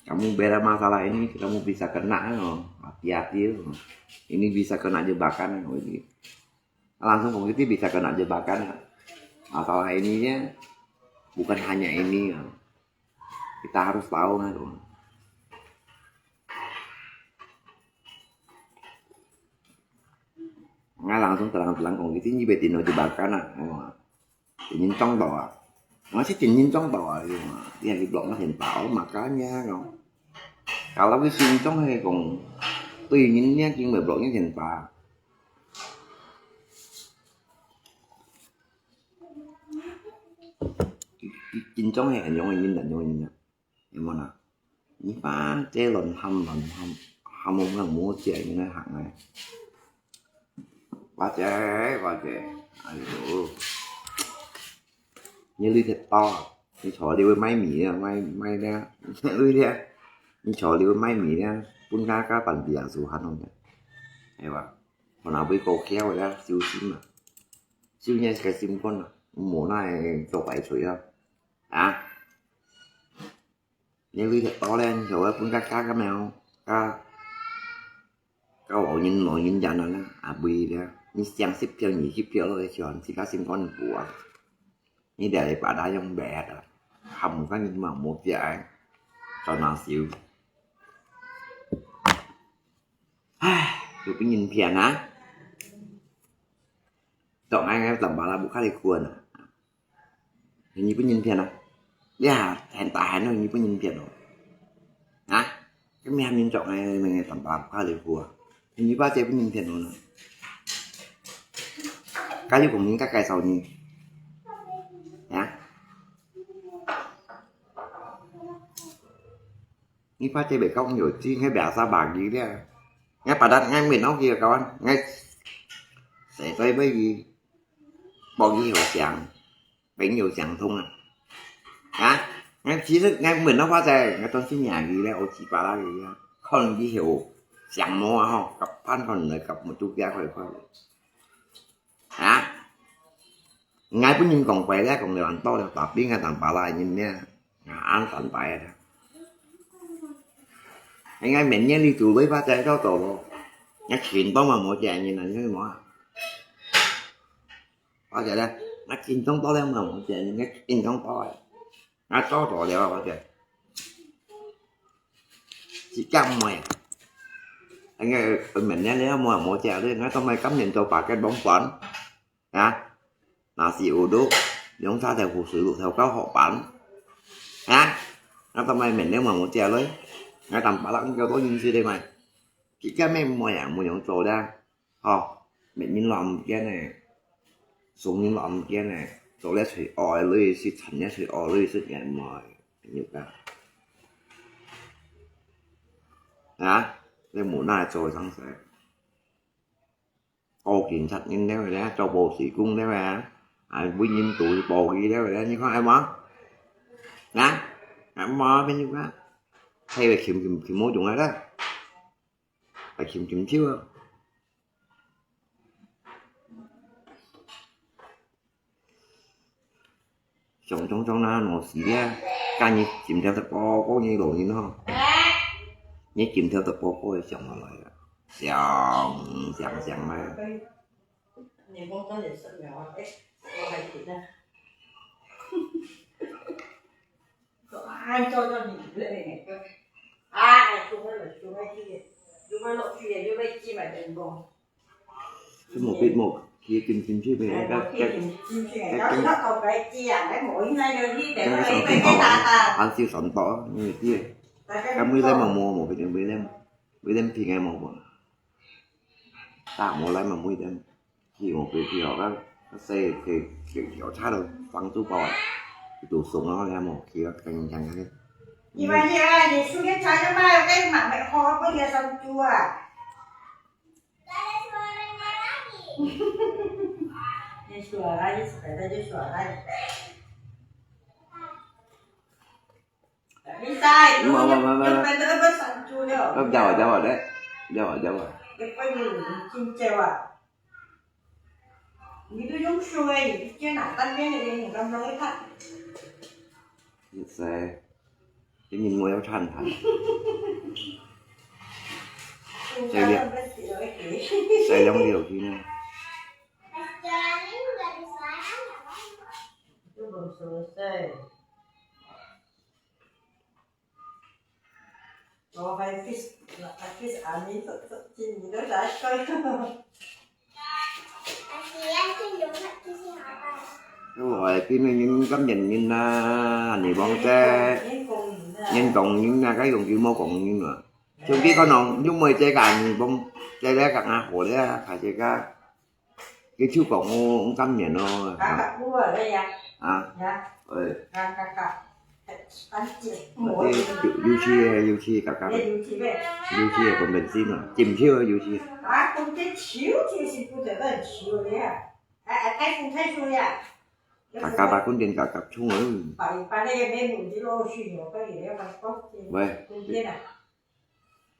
Kamu beda masalah ini, kamu bisa kena, oh. Hati-hati, oh. Ini bisa kena jebakan, oh, ini. Langsung kong ki ti bisa kena jebakan. Masalah ininya bukan hanya ini, oh. Kita harus tahu, kan, oh. ，𠊎langsung terang-terang講，佢真以為電腦就makan啊，係嘛？真正撞到啊！𠊎係真正撞到啊，佢講啊，你還去block𠊎電話，哦，makanya咯。Kalau佢心中係講，對人家經會block人電話，佢，佢心中係恁樣个人，恁樣个人啊。 有無啦？你花姐亂喊亂喊，喊到𠊎無姐應該行來。花姐，花姐，哎喲，你鐳忒多啊！你坐你會賣米啊，賣，賣了，鐳了，你坐你會賣米了，分家家辦事啊，手閒咯，係吧？看哪位高橋个啦，小心啊！小心个心肝啊，無奈做壞事啊！啊！ 你鐳忒多咧，你就愛分佢加个咩哦，加，加老人，老人家个啦，啊，袂咧，你想十票、二十票落去，全自家心肝苦啊！你這下把它用白个，含毋干你嘛無食个，轉下手。唉，又分人騙啊！做𠊎个淡薄啦，無較你困啊！ 你分人騙啊？呀，很大很多你分人騙哦。啊？佢咩民族个，咩个淡薄，怕你苦啊？你把這分人騙哦呢？該有講人家介紹你？啊？你把這袂講有錢，該biasa bagi咧。𠊎把它，𠊎面好去个，kawan，𠊎實在要去，報佢好像。 朋友相通啊。啊，𠊎其實𠊎問到花姐，𠊎當時認佢咧，有幾百啦佢啊，可能以後相摸啊吼，夾飯可能來夾目珠加快快。啊，𠊎本人講過咧，講了很多了，tapi𠊎當巴拉人咩，啊，恁坦白啊。應該明年你做尾巴再到到咯，𠊎全部嘛無見人啊，你看嘛。 花姐咧，𠊎緊張到了嘛，𠊎緊張到了，𠊎做到了，花姐。自家妹啊，應該明年了嘛，無姐咧，𠊎做麼今年做八个បង飯啊？Nasi uduk，兩三條湖水路頭搞好辦啊？𠊎做麼明年嘛無姐咧？𠊎當巴拉應該多認識的嘛，自家妹妹啊，無用做的。 吼，搣人摎毋見呢，送人摎毋見呢，做了最惡个類似，趁了最惡類似，也毋愛，朋友啊。啊，你無奈做生事，搞警察人了咧，做保時工了咧，啊，為人做保佢了咧，你看係無？啊，係無，朋友啊？係會琴琴琴無用啊啦，係琴琴手啊。 想像像那老死啊，今日今朝食飽，過日老人吼。你今朝食飽，過日想下來啊，想想想啊。你講到你食了啊，哎，我還記得。啊，做到你不累呢。啊，哎，做不了，做不了，做不了，做不了，做不了，做不了。 佢無必無，佢緊緊去咩？哎，該，該，該緊，該上天堂啊，還是上島啊，因為佢，該每人嘛無，無必定每人，每人平安無無。大無來嘛每人，佢無必去哦，該，該細，佢，佢，佢，差了，房租包啊，佢都送啊，你看無，佢要跟人講那個。你們這個，你出去查一下，該買，買好，不也上租啊？ Dia suaranya lagi. Dia suaranya, sepeda dia suaranya. Tak bisa, itu Mama, yang, mama, yang mama. Pendek apa satu dia. Kau jawab, jawab, dek. Jawab, jawab. Dia pun ni, cincau ah. Ni tu yung shuai, ni tu kena, tan dia ni, ni kan belum ikat. Yes, saya. 你面會有燦爛。細粒，細粒條件啊。我還kiss，還kiss阿咪，這，這，今年都才開。哦，今日人感染人啊，你講這，人講人啊，該用佢無講人啊。像佢可能，因為這個人講，這個講啊，好了，還是個，佢就講我感染咯。啊？啊？哎。啊，這油，油漆个，油漆个，油漆个，油漆个，講本身啊，金手个油漆。啊，講這手就是不得了，手咧。 哎，哎，太粗，太粗呀。夾夾啊，棍電夾夾粗啊。把，把那個面糊就落去，我跟你那個刀子。喂。棍電啊。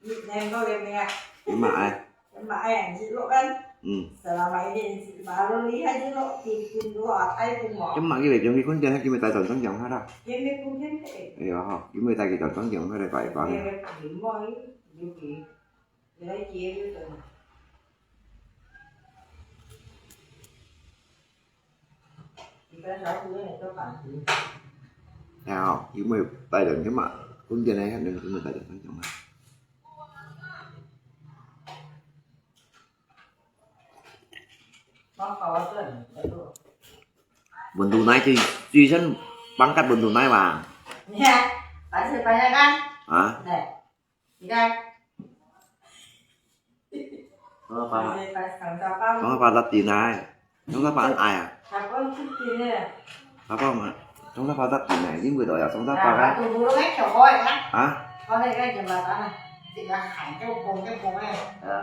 你能夠有沒有？你買。你買啊，你落啊。嗯。Selama ini, baru lihat je lo, pintu lo, apa itu mau? 今日佢會將佢棍電，佢咪帶轉正常下啦。今日棍電的。哎呀，好，佢咪帶佢轉正常下來拜拜。今日棍電，有佢，有佢。 然後，因為帶人去嘛，棍電呢，肯定因為帶人去嘛。溫度哪最，最先放个溫度哪吧？你看，白色白色看。啊？對。 你看。Tong sapat, tong sapat tadi nai. Tong sapat an ai ah. Apa tu kini? Apa ma? Tong sapat tadi nai. Ini betul ya, tong sapat kan? Hah? Ya.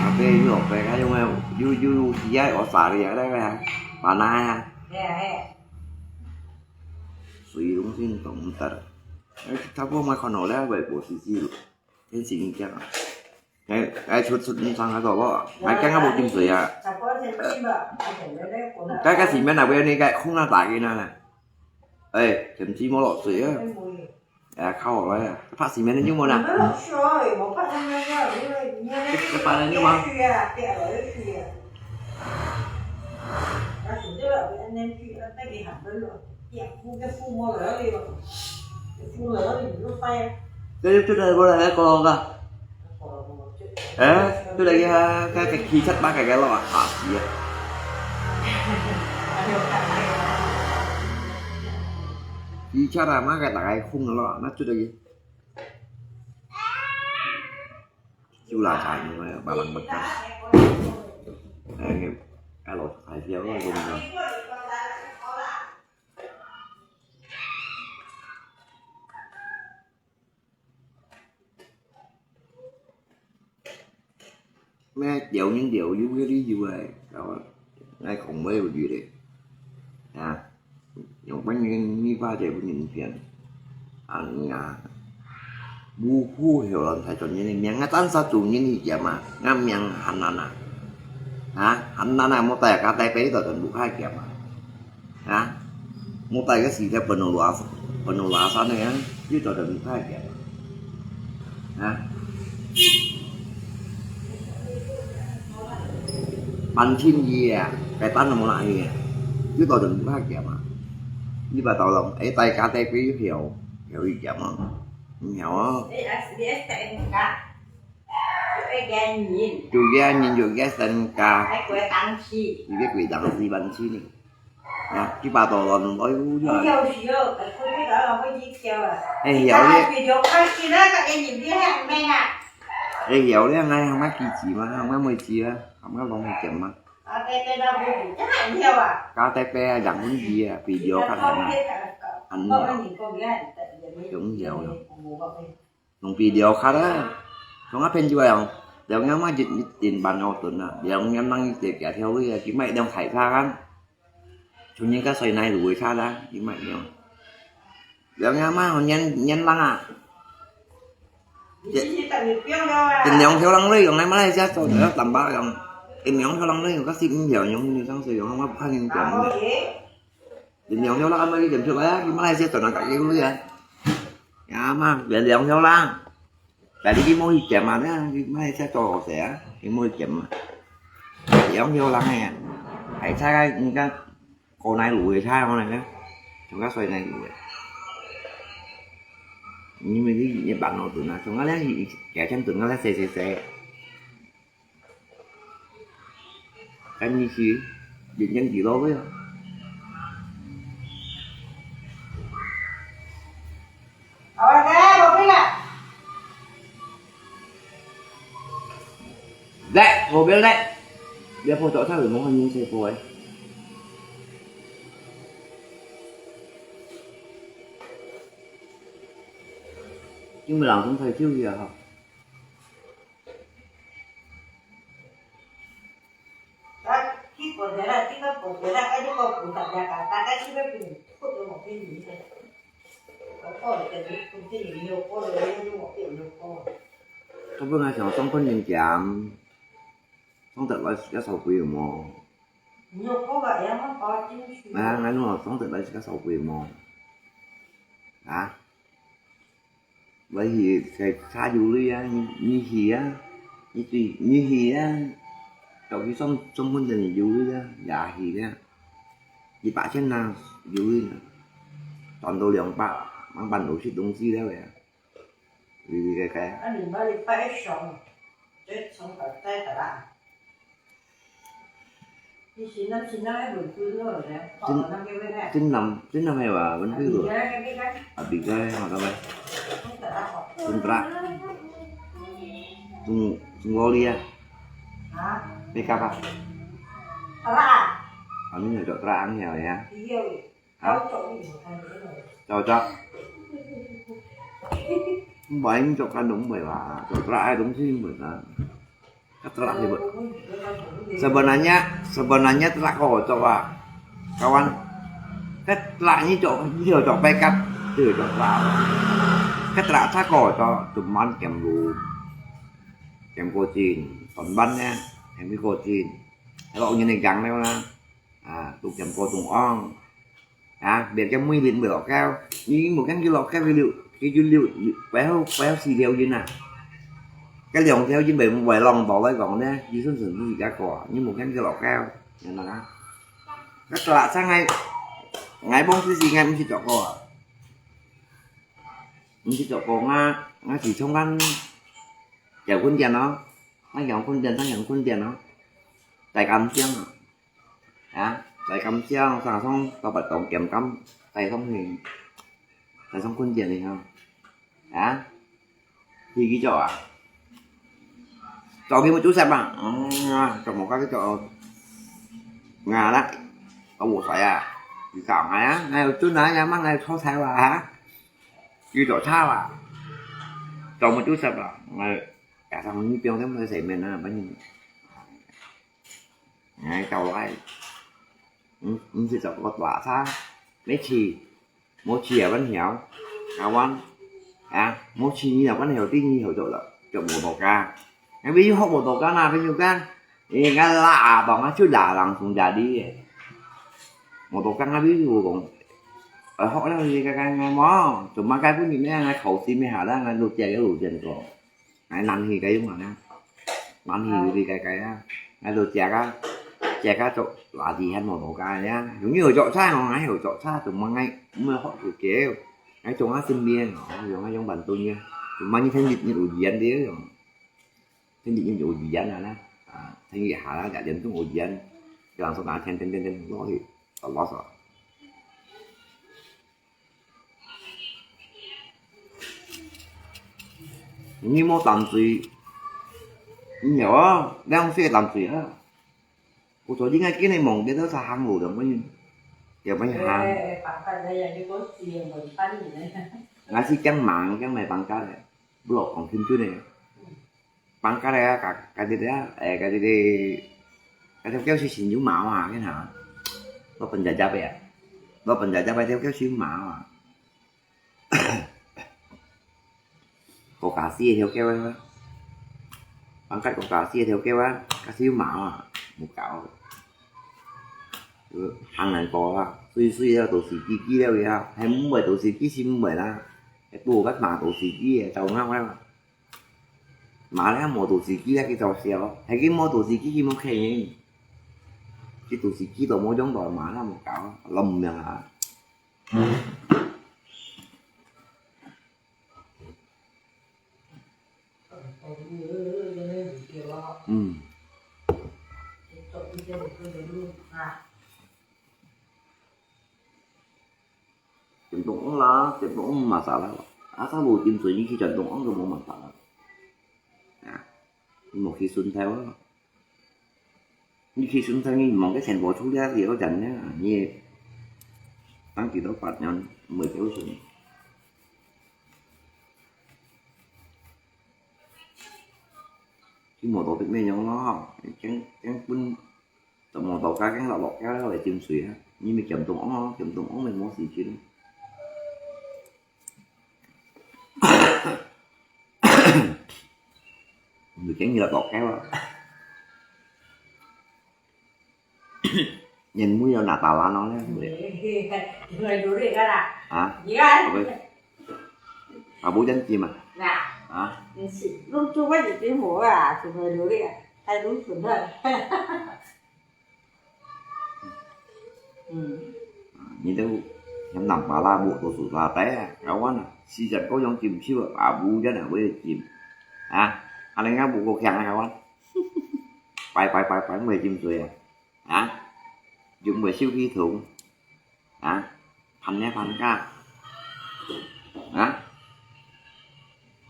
Tapi ini orang baik kan, yang you you you siap, oh sari ada kan? Mana ya? 水攏先凍忒。哎，差不多嘛看好了，袂無時節咯。天時已經啊，哎，哎，出，出，你上海好無？買驚啊無浸水啊。該，該時面啊，會那個空啊大个呢。哎，天時無落水啊。 哎，靠我來啊，拍死面的有無啦？這，這把人有嗎？這就，就來過來个哥哥。 哎，對了，佢，佢，佢汽車把佢个路啊，嚇死啊！汽車啊，嘛个大概空了咯，那對了，就拉柴，你們把人們看，哎，哎，老柴掉了，我们讲。 咩撩人撩，有个理由哎，搞啊，愛講話有理咧。啊，用本人，你把這本人騙。啊，你啊，無好後人才做人的命啊，單殺做人的嫌啊，啊，命還難啊。啊，還難啊，莫帶家帶背到全部開嫌啊。 啊，莫帶个時間分我拉，分我拉山个啊，又做得唔太个。啊，萬千二啊，該單都無拿去啊，又做得唔太个嘛。你把到了，哎，大家帶佢去，去一个嘛，你好啊。 有个人，有个身家。愛過當時。有个過當時萬千呢。啊，幾百多萬，哎喲，哎喲，是哦，哎，過去个人會去叫啊。哎，曉得。你看，看起來个人，你還明啊？哎，曉得，哎，還買機子嘛，還買煤氣啊，還買農業嘛。啊，對，對，那不是，這還曉啊？家帶背啊，養分機啊，比較較好嘛。很好。用曉了。 用比了較啦。像啊朋友啊，兩年嘛一，一點半兩噸啊，兩年人一隻幾條魚啊，佢買兩台車啊。像人家水泥路个車啦，佢買兩。兩年嘛，年，年零啊。等兩條人來用，來馬來西亞做，要三百用。等兩條人來用，較十五條用，你上水用，我怕你講的。 你兩條啦，阿妹，你點出來啊？你馬來西亞轉來家己位啊？呀嘛，兩，兩條啦。但你去摸一點嘛，那你馬來西亞做好勢啊？你摸一點嘛。兩條啦，哎呀，還差啊，你看，過來路个差，我那個，全部水泥路个。因為你一般老人啊，像𠊎這幾千歲，𠊎這細細細，跟你去，人人幾多歲啊？好了，來，我回来。來，後邊來，這破早餐有無用洗過誒？今日人送菜酒去啊哈。 佢本來想送分人減，送得來自家燒杯有無？啊，𠊎講送得來自家燒杯有無？啊？ 來去，該茶有鐳啊，你，你去啊，你對，你去啊，到去上，上門店有鐳啊，也去啊，一百千呐，有鐳啊，賺到兩百，慢慢都食東西了呀，你，你該該啊。啊，你那裡拜一上，這從早拜的啦。 真，真難，真難係話，問題咯。啊，比較好个咩？中特啦，中，中國哩啊？咩kapal？啊，你有做特啦，你有呀？ 啊？Cocok. Mbai cocok kan mbai lah. Cocok ai dong si mbai lah. Cocok ai mbai. Sebenarnya, sebenarnya cocok ah, kawan. Cocok ni cocok, ni cocok pekat, tu cocok. Cocok sa cocok, cuman kem lu. Kem kocin, tonban ya, kem kocin. Kalau nyen gang leo lah. Ah, tu kem kocin ong. 啊，別个每日毋會落口，你無見佢落口，佢溜，佢就溜，溜，背後，背後四條印啊。該兩條印會，會浪到來講呢，佢順順自家過啊，你無見佢落口，明白啊？該特拉生𠊎，𠊎幫自己，𠊎毋識做過啊，毋識做過，𠊎，𠊎自從𠊎結婚點咯，𠊎結婚點，𠊎結婚點咯，在感想啊。 啊，在感想，上上到不同點感，在上去，在上困點哩吼。啊，自己做啊。做佢Joseph啊，嗯啊，做無該做，ngà啦，我無衰啊，你搞ngà啊，ngà有準啊，也mang ngà有炒菜哇哈，佢做炒啊，做無Joseph啊，ngà，也上你不用這麼洗面啊，反正。 哎，到來，嗯，毋識做個大差，沒去，無去也問曉，kawan，啊，無去你也問曉，第二曉做了，就無多加。哎，朋友學無多加啦，朋友講，哎，該拉啊，當啊，就拉人從家裡，無多加啊，朋友講，呃，學了你該該該無，怎麼該不你那樣考試沒好了，那都加油有見過。 哎，難去該用啊，難去有哩該該啊，哎，都食啊，食啊做垃圾還無多加呀，有你有做菜哦，還有做菜，怎麼愛，毋愛學有教，哎，做啊身邊哦，用啊用板凳呀，怎麼你看你，你有語言的喲，看你有語言啊啦，啊，看你下啦，兩點鐘有語言，就人說拿天天天天落去，啊，啰嗦。 你莫擔罪，你有啊，兩歲擔罪啊。我昨天還跟你忙，你都是喊我的，我也，也没喊。哎，哎，哎，放假了呀，你给我洗，我帮你了。俺是讲忙，讲来放假的，不老讲清楚的。 放假了啊，家，家己个，哎，家己个，該條狗是真有毛啊，你看，我本家家背啊，我本家家背條狗是有毛啊。國家死个條狗啊，放假國家死个條狗啊，該是有毛啊，無搞。呃，還難過啊，水水了都死機機了呀，還毋會都死機是毋會啦，還多个馬都死機个，走貓了。 馬咧無肚屎機啊，佢就笑，係佢無肚屎機，佢無客人。佢肚屎機都無用到，馬咧無搞，摎毋明啊。嗯。 Chém tổ ong la, chém tổ ong masalah. Asal lu chém sui, nyi khi chém tổ ong kha mu masalah. À, nyi mu khi sun thèo a. Nyi khi sun thèo, nyi mu khi chém bò chu lia, lia chén lia, nyi tăng kí tô bát nyan, mười kéo sun. Khi mu tô tịt mê yong lo, chén, chén pun Tau mò tau cá keng lọt lọt cá lọt lê chim sui ha. Nyi mê kiam tông ong, kiam tông ong mê mô sì chim. Mì keng nyi lọt lọt cá lọt. Nhìn mũi nó nà tà lá nó lé. Người đuổi đi cái là. Hả? Gì ai? Ôi. À, bố chắn chim à? Nè. Hả? Lúc trước bác chỉ chim hổ à, chúng người đuổi đi à. Hay đúng chuẩn thôi. Nyi têu hiam nàm pâ la buk to su la te, kawan, si chan ko yong chim chiu, a bu chan a wei chim. Ha, a leng a bu ko khiang a kawan. Pai, pai, pai, pai, wei chim sui a. Ha, yung wei siu ki thung. Ha, phan ne phan ka. Ha,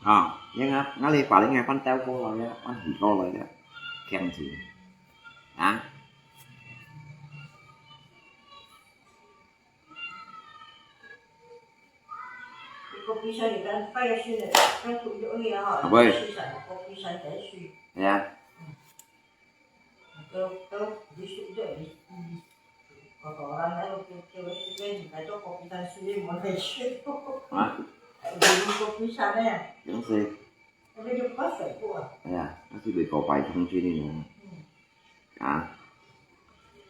ha, yang a, nga le pa le ngai phan têu ko loi a, phan hi ko loi a. Khiang chim. Hả? Ôi. Hả? Đúng rồi. Ôi, nó chỉ bị có bài thông tin này nữa. À,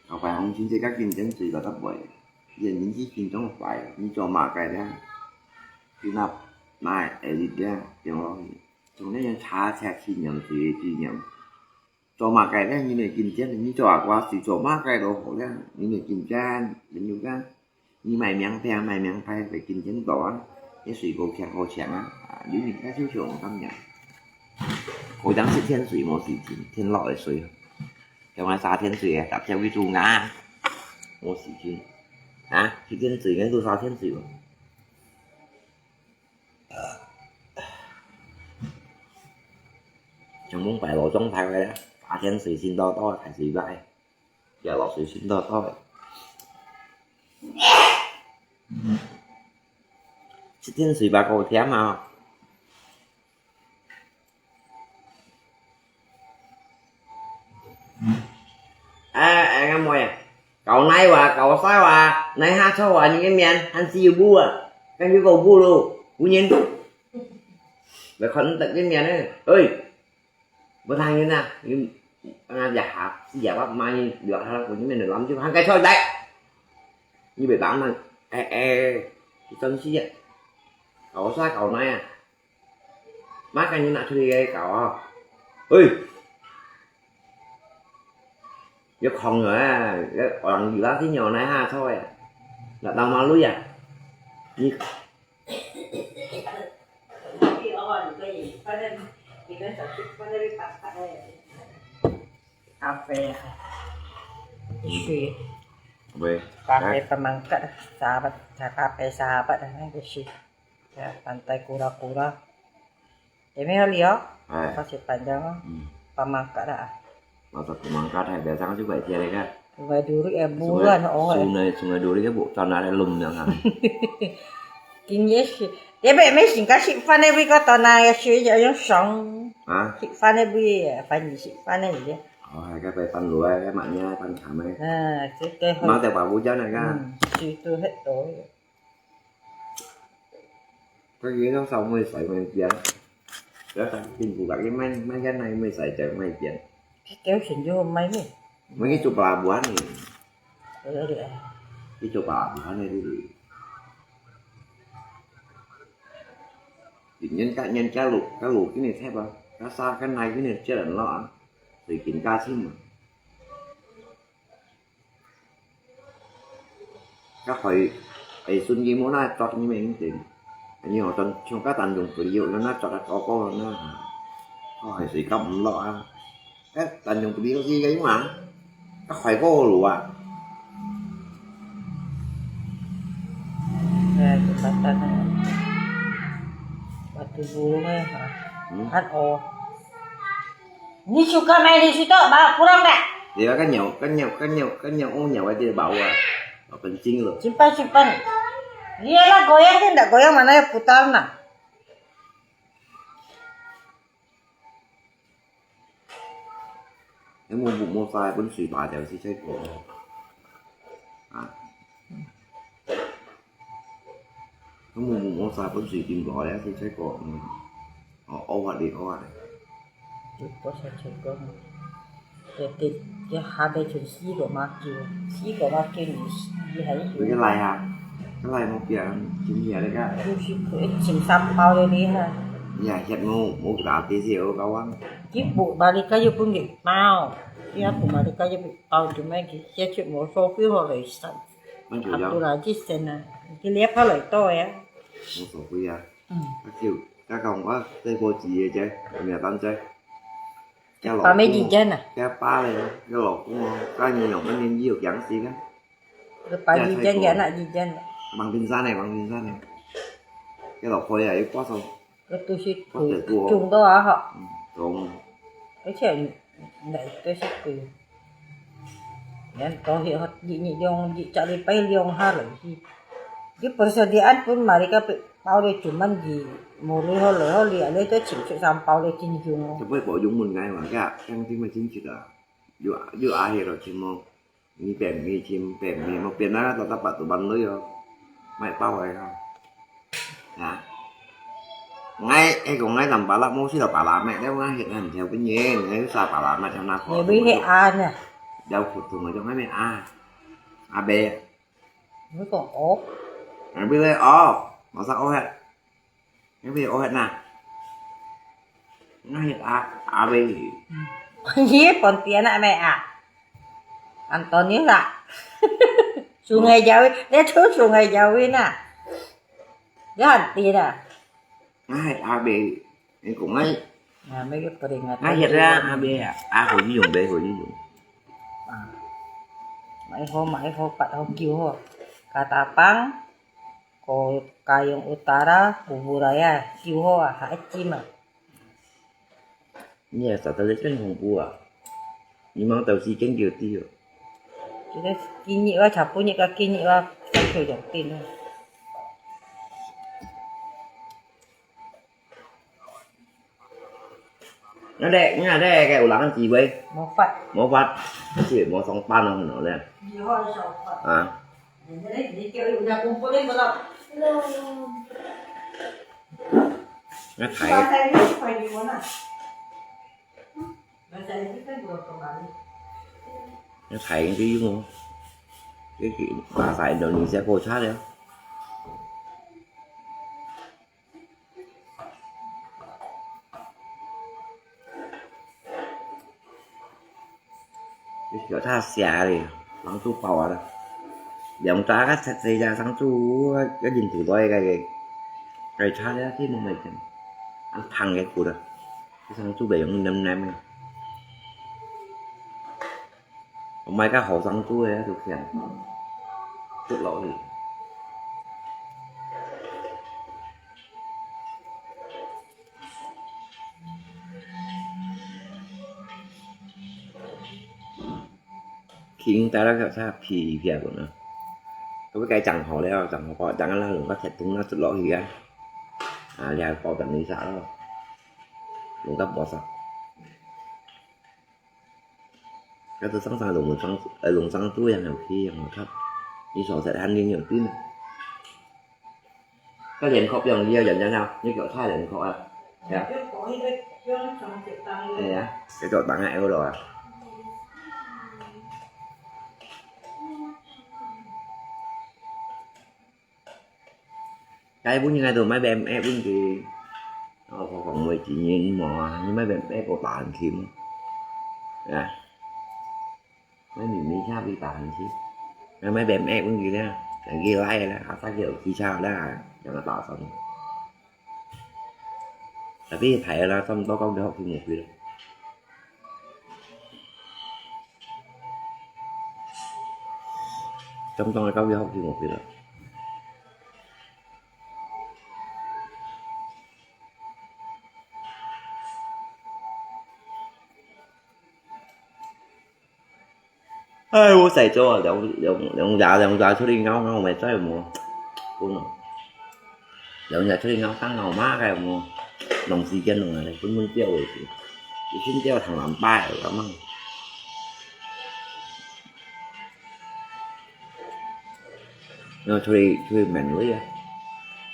có bài thông tin thì các kinh tế gì là gấp bội. Giờ những cái kinh tế một bài, những cho mà cái đó. Thì nạp, này, edit đó, tiếng nói. Trong đấy những thả thẻ kỷ niệm, thì kỷ niệm. Cho mà cái đó, những người kinh tế, những cho à qua, thì cho mà cái đó, hổ đó, những người kinh tế, những người đó. 你買名牌，買名牌，會緊張到啊！你水果強好搶啊！啊，你人家就想咁樣。好像係天水無事情，天落个水，像我沙天水个，搭車去做啊，無事情。啊，去天水个做沙天水無？ 像蒙拜羅中排位啦，夏天水性多多，海水大，也落水性多多。這天水吧，夠甜啊！ 啊，啊，阿妹啊，搞哪哇，搞啥哇，哪下錯哇，你个面還是有布啊，還是有布咯，有人，來看你个面呢，喂，不當人啊，你啊，一下，一下，把媽你留下來，我這邊的人就還該錯來，你別打嘛，哎哎，你真是啊，搞啥搞哪啊？ Makanya nak curiga kau. Oi. Yo khong yo, orang gila sih nyo nai ha choi. Nak tahu malu ya? Ni. Kape. Isi. Kape pamangkat, sahabat, kape sahabat, isi. Ya, pantai kura-kura. Eme hali yo. Hai. Pasir panjang. Hmm. Pamangkat ah. Masa pamangkat hai, biasa kan juga dia kan. Sungai Duri eh, bulan oh. Sungai, Sungai Duri kan bukan ada lum yang kan. Kin ye shi. Dia be me sing ka shi fan eh, bi ka ta na ye shi ye yong shong. Ha? Shi fan eh, bi fan yi shi fan eh ye. Oh, hai ka pai fan luai, ka mak nya fan tham eh. Ha, shi ke. Mak te pa bu jan kan. Hmm, shi tu het to. Cái gì nó sao mới xài mới chén. Đó ta tin của bạn cái máy, máy cái này mới xài chén máy chén. Cái kéo xin vô máy này. Mấy cái chụp bà buồn này. Cái chụp bà buồn này đi. Thì nhân cá, nhân cá lục, cá lục cái này thép à. Cá sa, cái này cái này chưa lạnh lọ. Thì kiểm tra xem mà. Các hội, hội xuân gì mua na chọt như mình tính. Như họ tận chung các tàn dùng tự dụ nó na chọt là có cô nó. Có hội sĩ cấp ủng hộ á. 該單用不離个用啊，該壞過路啊。哎，就簡單个。Batu burung eh, ha. Hmm? Kan oh. Ni suka main di situ, bawa pulang dah. Dia kan nyau, kan nyau, kan nyau, kan nyau, oh nyau aja bau ah. Apa kencing tu? Simpan, simpan. Iyalah goyang kan tak goyang mana yang putar nah. 你無，無，無晒分水打掉，是在講。啊。你無，無，無晒分水浸落咧，是在講。嗯。哦，屙法哩，屙法哩。就多少錢講。這，這，這下尾全四個馬廄，四個馬廄你，你還有。你个來啊，个來無變，今日啊，你看。就是佢尋三包个厲害。你啊，血無，無打這些，我搞完。 Kipu balik kayu pun gik mau. Iya, aku balik kayu pau cuma gik, ya cik mau sopi ho lei san. Kan chủ Aku lagi sen ah. Ki lihat pa lei to ya. Mau sopi ya. Hmm. Các kiểu, các công có tê bố trí vậy chứ, người ta chứ. Cái lọ Ba mấy cũng gì chứ nè? Cái ba này, cái lọ cũng có, có nhiều, có nên nhiều chẳng gì đó. Cái ba gì chứ, cái nè gì chứ. Bằng bình gian này, bằng bình gian này. Cái lọ khôi này, có sao? Cái tôi xí Có thể tua. Chung đó hả? Ừ, đúng. Cái chuyện này tôi xí tôi. Yan, có hiểu hết, dị nhị liông, dị chả đi bay liông ha lẩu gì. Cái persediaan pun mari ka pe, bao đi cuma gì, mau lui ho lẩu ho li, ale tôi chim chim sam bao đi chín dùng. Tapi bao dùng mun ngai mà, cái, cái gì mà chín chim à. Yu, yu ai hiểu rồi chim mau. 你變味，尋變味，無變啊，到到八度半鐳哦，莫包个哦。啊？𠊎，𠊎講𠊎當巴拉，無識到巴拉咩，了𠊎歇很條个人，𠊎有啥巴拉咩，像那好。你會去啊呢？了普通个，就愛咩啊？阿伯。你講哦？阿伯咧，哦，馬上哦嘿。 Ini ohat na. Ngahit a, abe. Ye, pontianak me a. Antonio na. Sungai Jawi, dia tu Sungai Jawi na. Dia anti na. Ngahit abe. Ini kong ngai. Nah, mereka peringatan. Ngahit juga. A, abe. A, 好用 be, 好用. Mai ho, mai ho, pat ho, kiu ho. Katapang. Ko Kayong Utara, Kuburaya, Siuho, ha, Ecim. Ini ya, satu lagi kan hong bua. Memang tahu si kan dia tu. Kita kini wa chapu ni ka kini wa chapu jong tin. Nó đẻ, nó đẻ cái ổ lăng gì vậy? Một phát. Một phát. Chỉ một song pan nó nó đẻ. Gì họ sao phát? À. Để nó lấy, để kêu ổ nhà cũng có đến bao giờ. Nó thải. Nó thải cái gì không? Cái gì mà thải nó mình sẽ vô sát đấy. Cái kiểu tha xẻ này, lăng tu pau à. Yang ta cái sét sét ra sang tu cái nhìn từ đôi cái cái cái cha đấy thì mong mày chân ăn thằng cái cụt à. Cái sang tu để yang nem nem này. Không may cái hậu sang tu đấy, tu khiển. Chút lỗi gì. Khi ta đã gặp sa phi phi của nó. Có cái chẳng hổ đấy, chẳng hổ có, chẳng là lùng có thể tung nó lỗi gì á. À, lia có tận lý xã đó. Lùng có bỏ sao. Cái tôi sẵn sàng lùng sẵn, ờ, lùng sẵn tôi yang hậu khi yang hậu thấp. Như sổ sẽ ăn như nhiều tin. Có liền khóc yang lia dần dần nào, như kiểu thay liền khóc à. Dạ. Cái đó tặng hại rồi à. Cái bún như ngày tôi máy bèm ép bún kì. Ồ, có khoảng mười chín nghìn mỏ, như máy bèm ép có tàn thím. Dạ. Máy mình đi khác đi tàn thím. Máy, máy bèm ép bún kì nha. Cái ghi lại là, à, ta kiểu khi sao đó, cho nó tỏ xong. Tapi thầy là xong, tôi không được học thì một kì đâu. 中中个教育學習目標啦。哎，𠊎細做啊，兩兩兩隻兩隻出去咬咬，𠊎再無分哦。兩隻出去咬，當老媽个無，浪時間浪啊，分分鳥个，一群鳥通兩百个，有無？ 那出去出去買東西啊，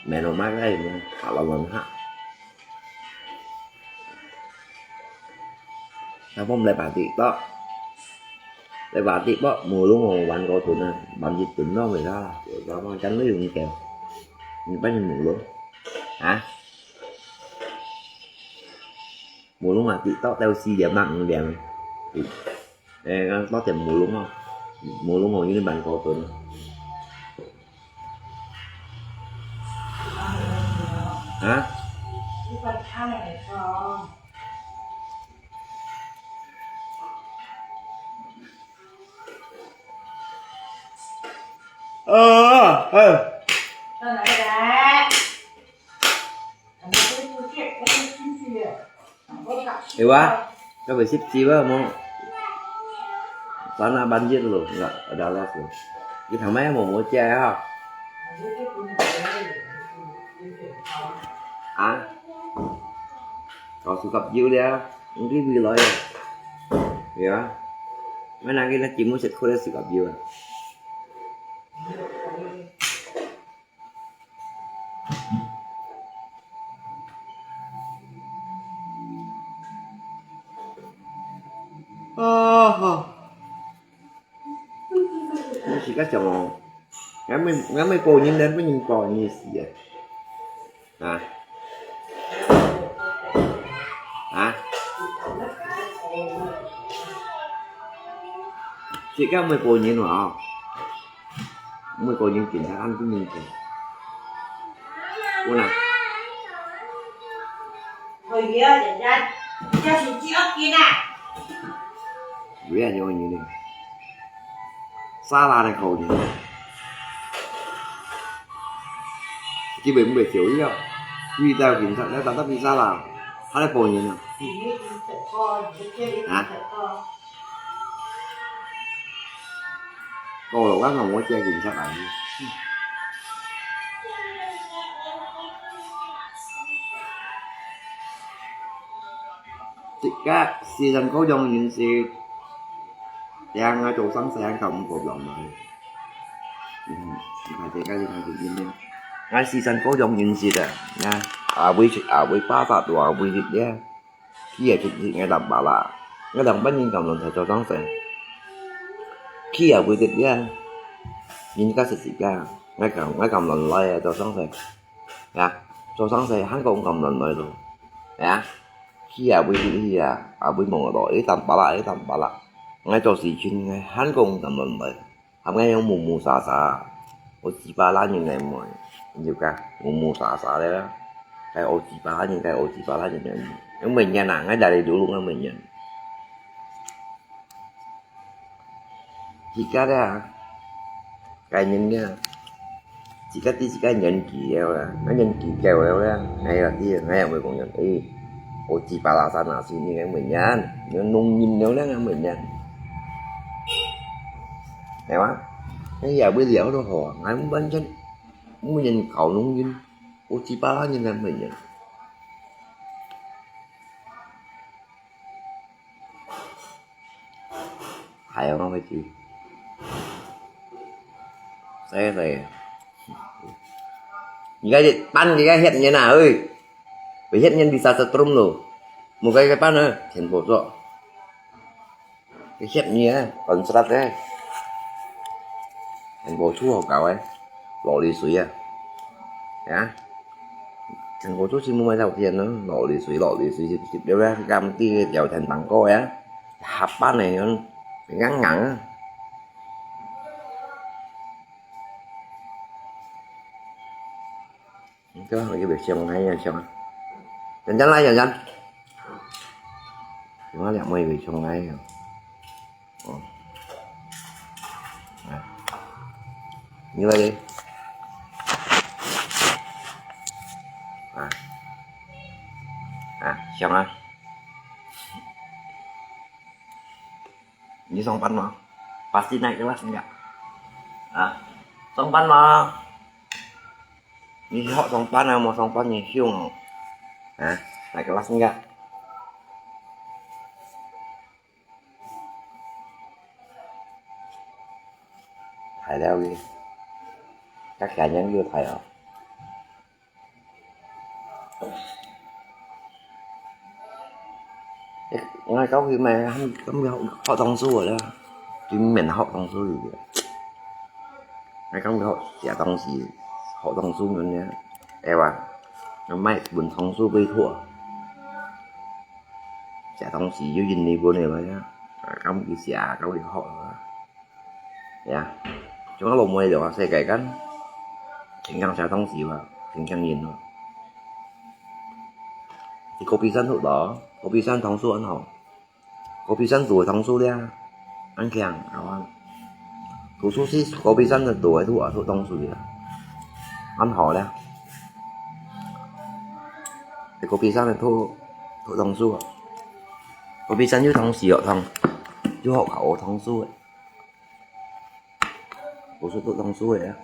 買東西个，下亂亂下。那我們來把地到，來把地到，mulung哦，玩過蹲啊，玩一蹲咯，為啥？有啥嘛，真的有你搞，你把你mulung啊？ Mulung啊，TikTok到四點啊，五點。誒，講到點mulung哦，mulung哦，有點蠻高端。啊？啊，哎。 有啊，該位十支吧，無？Sana banjir lo, enggak ada alas lo. Kita mai mau mau cek ha. Ah, kau suka view dia, nanti view lo ya. Ya, mana kita timu set kau suka view. Ah，你自家想哦，𠊎毋，𠊎毋報人咧，分人報人死啊！啊？啊？自家毋報人哦。 每個人警察，恁多人警。有啦。哎呀，人家，人家手機要緊啊。有啊，有啊，有啊。沙拉的口音。基本袂少一樣。遇到警察，來打到比沙拉，他在報人啊。啊？ 到了，我講我這警察來。自家時常高中人士，這樣啊，做生意啊，搞毋過人來。嗯，你看這個，你看這個，你看。𠊎時常高中人士的，啊，阿偉，阿偉爸爸都阿偉的咧。 佢也出去，𠊎當巴拉，𠊎當半人敢亂來做生意。佢也會得了，人家實實个，𠊎敢，𠊎敢亂來啊，做生意。呀，做生意，還講敢亂來咯。呀，佢也會得去啊，也會望到，一當巴拉，一當巴拉。𠊎做事情，𠊎還講敢亂來。 喊𠊎用木木沙沙，烏雞巴爛人來問，你就講木木沙沙咧，該烏雞巴爛人，該烏雞巴爛人來問，用問人啊，𠊎哪裡有路用問人？自家咧，該人咧，自家知自家年紀了啦，該年紀到了啦，𠊎也知，𠊎也會講人，誒，烏雞巴爛沙哪時你來問人？你弄人了咧，問人。 係嘛？哎呀，為了都好啊，𠊎完全無人搞弄人，烏雞巴爛人來問人。還有麼个事？誰誰？你該班你該歇人啊，喂！會歇人bisa setrum咯，無該个班啊，全部做。 佢歇你啊，很實在个。全部厝好搞个，落雨水啊。啊？全部厝全部買到天咯，落雨水，落雨水，是，是，對不對？佢敢知个條件當高个啊，下班个樣，硬硬啊。 你看，佢會想哎呀，想啊。等等來，等等。你看兩妹會想哎呀。哦。哎。你來咧？啊，啊，香啊！你上班嗎？Pasti naik kelas enggak？啊，上班嗎？你學上班啊？無上班你香哦？啊，naik kelas enggak？ 大了个，較簡單又大哦。𠊎教佢嘛，感覺學當初个啦，對面學當初个。𠊎感覺學寫東西，學當初个呢，會哇，買本當初被拖。 寫東西有印尼文个嘛，啊，敢會寫，敢會學啊。呀，像我老妹就話世界間，真正寫東西哇，真正印哦。去高比山讀咯，高比山當初恁好，高比山讀个當初咧，恁強，係嘛？讀書去高比山个讀个讀啊，讀當初咧，恁好咧。去高比山个讀，讀當初啊。 高比山有當時學堂，有學校有當時个，毋係讀當時个啊。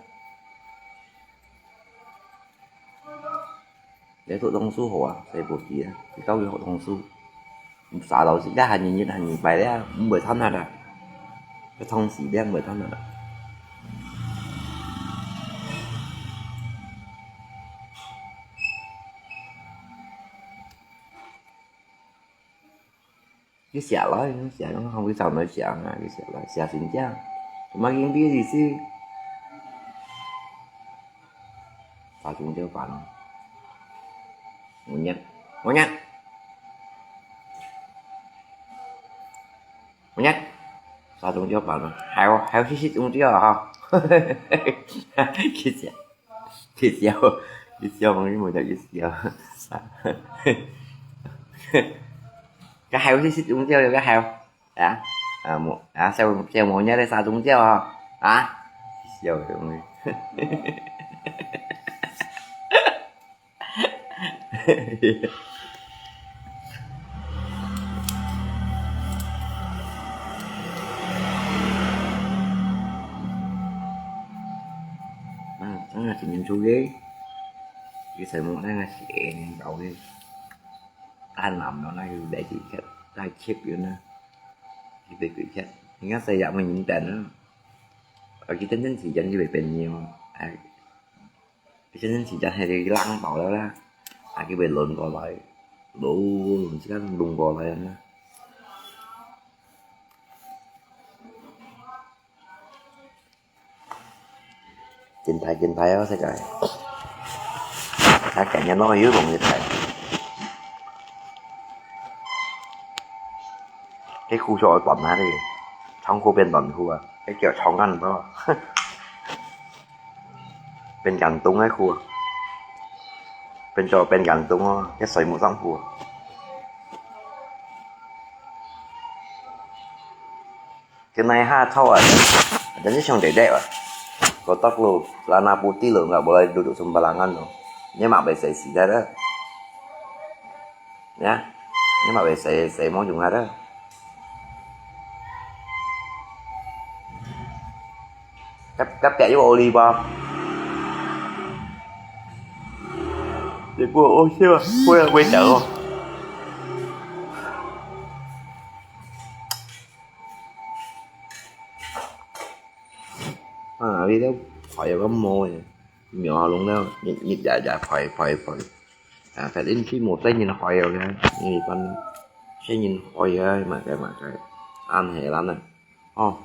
你讀當時好啊，使無事啊，你教佢學當時。沙老師，這下日日下禮拜咧，毋會貪下啦。這當時咧，毋會貪下啦。 佢寫來，寫來，佢找來寫啊，佢寫來，寫成這樣，怎麼用筆字寫？殺蟲膠板。我念，我念，我念，殺蟲膠板啊，還有，還有些些蟲膠啊，哈，佢寫。 佢笑，佢笑，我以為佢笑。該還有去食中藥，該還有啊？啊，無啊，小小無你咧殺中藥啊？啊？笑个東西。 啊，真係真清楚个，佢全部那個寫搞个，大男的那個來幾個，來七個呢，一百幾個，你看誰也沒人等啊，而且真正時間就會變樣，哎。 先生自家係个冷到了啦，啊，佢會輪過來，輪，自家輪過來啊。真大真大哦，世界。啊，今日落雨攏一大。該褲就愛斷下哩，長褲變短褲啊，該腳長恁多。 變緊凍个褲，變做變緊凍哦，一水冇衫褲。今日下透啊，真係想得得啊！Kotor lo, celana putih lo, nggak boleh duduk sembarangan lo. Ini mak besai sida dah. Ya, ini mak besai, besai mau jung ada. Kap, kap, kap, yuk oli ba. Để cô ôi, chưa, cô là quên đỡ. À, đi đâu, khỏi có môi. Miệng họ lúng đâu, nhịp, nhịp dài dài, khỏi, khỏi, khỏi. À, phải đến khi một cái nhìn khỏi rồi, nhịp con sẽ nhìn khỏi rồi, mà cái, mà cái. Ăn hay lắm này. Ồ.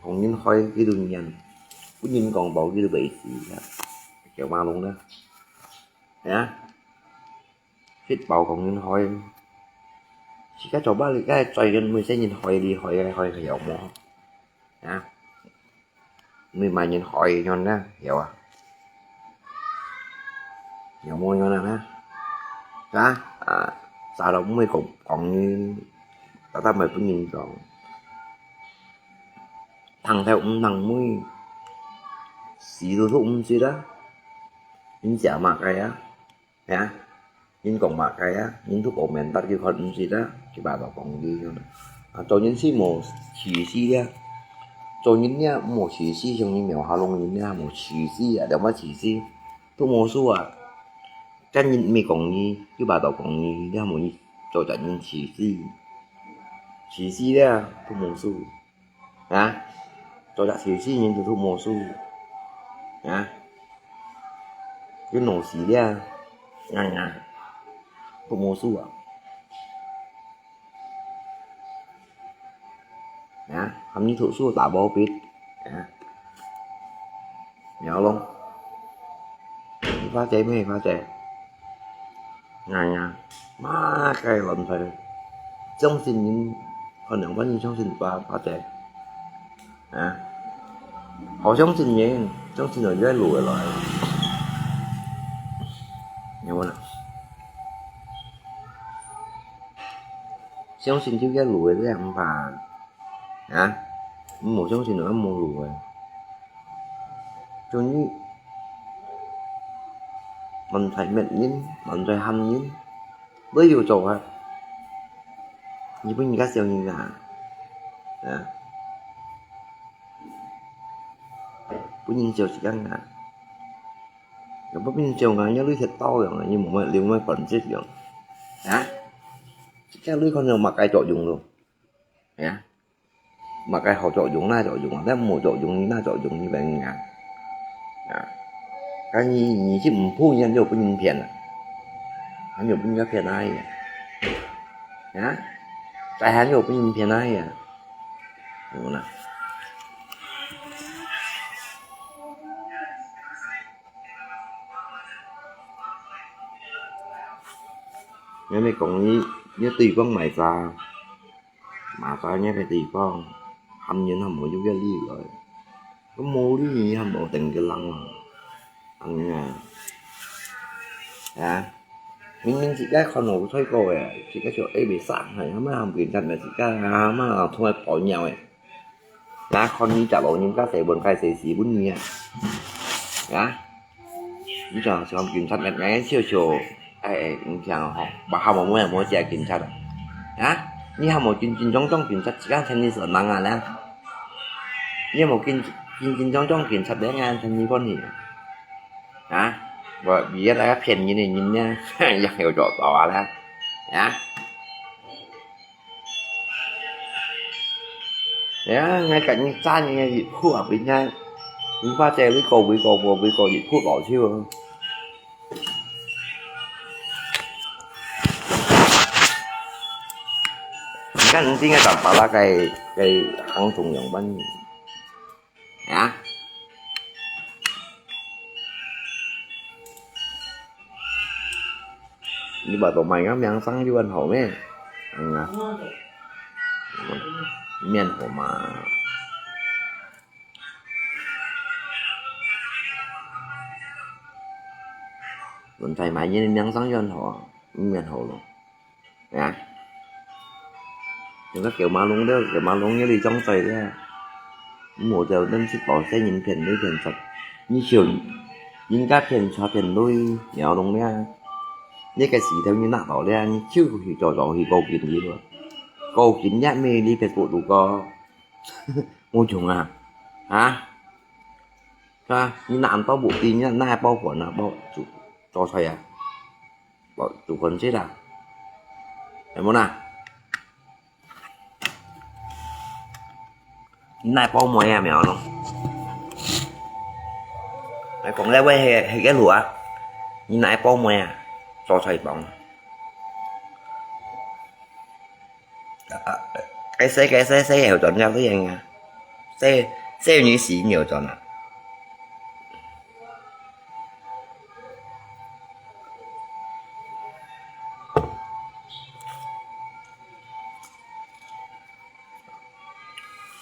Còn nhìn khỏi cái đường nhìn. Cứ nhìn còn bảo cái đường bị gì đó. Kiểu mà lúng đó. Hả? Fit bảo còn nhìn khỏi. Chỉ cái trò ba cái trò nhìn mình sẽ nhìn khỏi đi, khỏi, khỏi, khỏi hiểu mò. Hả? Mì mà nhìn khỏi nhon đó, hiểu à? Hiểu mua nhon nè. Hả? À, sao đâu mới cũng còn như, ta ta mới cũng nhìn còn. Thằng theo cũng thằng mới. 字都讀毋識啊，人寫麼个啊？啊？人講麼个啊？人都講明白，佢看毋識啊，佢把到講佢。啊，做人係無自私啊，做人呢無自私，像你苗下弄人呢無自私啊，兩把自私，讀無書啊，跟人毋係講你，佢把到講你，你無你做得人自私，自私啊，讀無書。 啊？做得自私人就讀無書。啊？有腦屎了，啊，啊，讀無書啊？啊？喊你讀書打毛筆，啊？苗咯。花姐咩？花姐？ 哎呀，麼个亂菜，相信人，可能阮人相信花，花姐。啊？好相信人，相信人就會落來。有無啦？相信就會落來，你毋怕。啊？你無相信，就無落來。 就你，亂在罵人，亂在喊人，哪有做法？你分人家笑人啊？啊？分人笑一樣啊？若不分人笑啊，你鐳忒多樣啊，你無乜，你無乜本質樣。啊？這个鐳看有麼个作用咯？啊？ 麼个好作用哪作用啊？但無作用，你哪作用，你分人啊？啊？該你，你就毋好，你還有分人騙啊？還有分人家騙哪去啊？啊？再還有分人騙哪去啊？有啦。你還沒講你，你對方買啥？ 嘛在該个地方，喊人還無有个理來，都無理你還無等个人啊，恁樣啊，啊，明明自家看好菜果个，自家就愛袂生，還嘛喊警察來自家，還嘛同佢抱尿个，啊，看你隻老人家細分該細事分你啊，啊。 你講想警察來，來笑笑，哎，你講吼，把他們摸摸這警察的，啊？你還無真真正正警察，自家聽你是人啊啦？你有無真真真正正警察來啊？聽你講你，啊？我，你也來騙人的人呢，也有做到啊啦，啊？ 呀，𠊎今日讚你个熱褲啊，平常，你發姐你高位高波位高熱褲高手啊。你看你今日打巴拉个个行動樣般。 啊？你把到買个名聲有恁好咩？嗯啊，面好嘛。問題買个名聲有恁好啊，面好咯。 啊？人家狗馬弄了，狗馬弄了，你裝醉了。無就恁識保險人騙鐳騙賊，你笑人家騙賊騙鐳，鳥籠了。你个時頭你拿到了，你就去做做去報警去了。報警也沒你別不如个，無用啊，啊？是吧？你拿到目的，你拿來報官啊，報做做出來啊？ 報，做官司啦。有無啦？你哪報妹啊，苗咯？來講了喂，係，係个路啊？你哪報妹啊？做菜幫。啊，啊，該細，該細，細有轉了，對啊。細，細有你死沒有轉啊？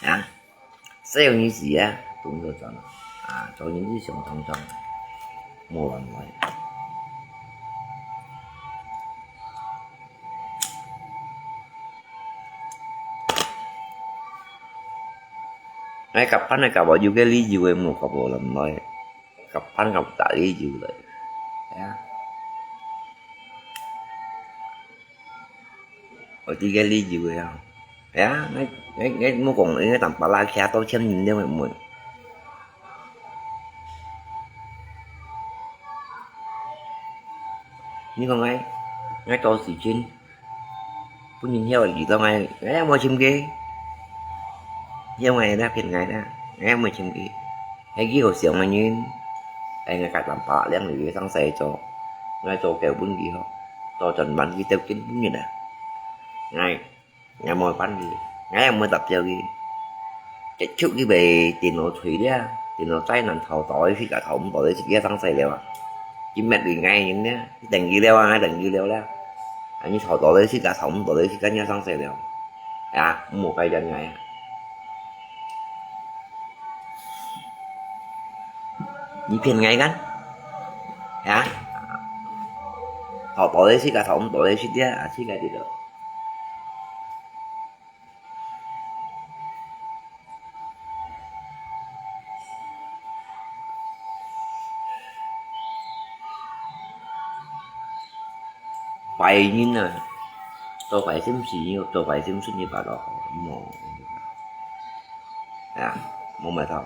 啊，細有你死啊，動作轉啊，啊，做人之上當當，無亂來。哎，甲板个甲板有个理由个，無甲無亂來。甲板甲打理由來。哎呀，我知个理由个啊。哎呀，𠊎𠊎𠊎莫講，𠊎當巴拉徛到千年了，毋會。你講𠊎𠊎做事情， 分人曉得知道𠊎，𠊎也無尋佢。曉得𠊎啦，騙𠊎啦，𠊎也無尋佢。係佢好相个人，哎，𠊎甲人把領佢个生事做，𠊎做狗分佢學，做轉彎佢走緊分人啊。𠊎，𠊎無管佢，𠊎也無搭救佢。 結束佢个電腦碎了，電腦災難頭大个時間，頭毋大个時間生事了啊！佢滅佢个人呢，佢等佢了啊，𠊎等佢了了。啊，你頭大个時間，頭毋大个時間，你生事了。啊，無改變𠊎啊！你騙𠊎kan？啊？頭大个時間，頭毋大个時間，啊，自家知道。 壞人啊，做壞心事，做壞心事，你把它好，莫，啊，莫埋头。